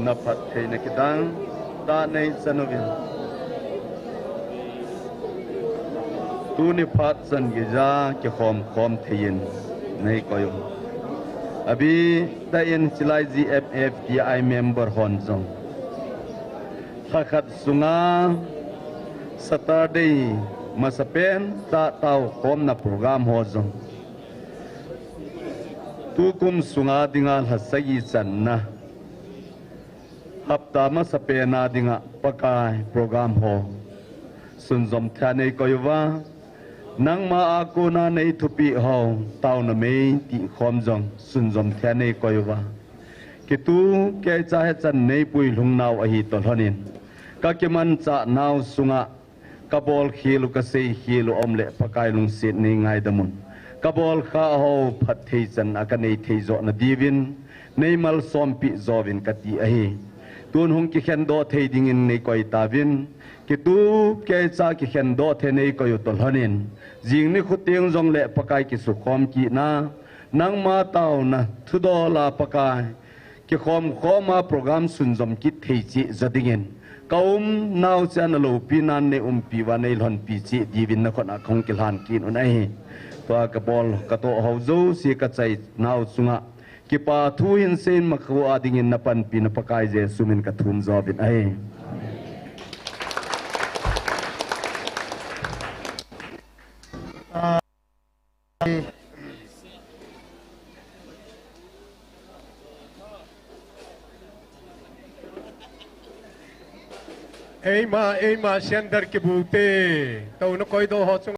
na phattheina kidang tah nei chan uvin. Tuni phat chan geija kikhom khom thei in nei koi u. Abitah in chilai G F F T I member hon jong lhakhat sunga Saturday masapen tah taokhomna program ho jong tukum sunga dinga lha sagi channa hapta masapen a dinga Pakai program ho sunjom thei a nei koi uva, nangma a kona nei thupeh ho taona mei tihkhom jong sunjom thei a nei koi uva, kitu keicha hechan nei puilhung nau ahi toh lhonin, ka kimanchah nau sunga ka bolkhel u, ka seikhel u aum le Pakai lungset nei ngaidam un. Ka bolkha ho phatthei channa ka nei thei joh na diuvin nei malsompeh jouvin kati ahi. Tun hung kikhendoh thei dingin nei koi tauvin, kitu keicha kikhendoh thei nei koi u toh lhonin, jing nikho teng jongle Pakai kisukhom kitna, nangma taona thudol a Pakai kikhom khom a program sunjom kit thei cheh jo dingin, ka um nau cheh a na loupina nei umpi uva nei lhonpi cheh diuvin na khut a kahung kilhan kit un ahi. Tua ka bol ka toh ho jouse ka chai nau chunga kipa thu hin seiyin, makhu a dingin na panpina Pakai Jesu min ka thum jouvin ahi. Eima, eima, sender kibute. Touna koidoh ho chunga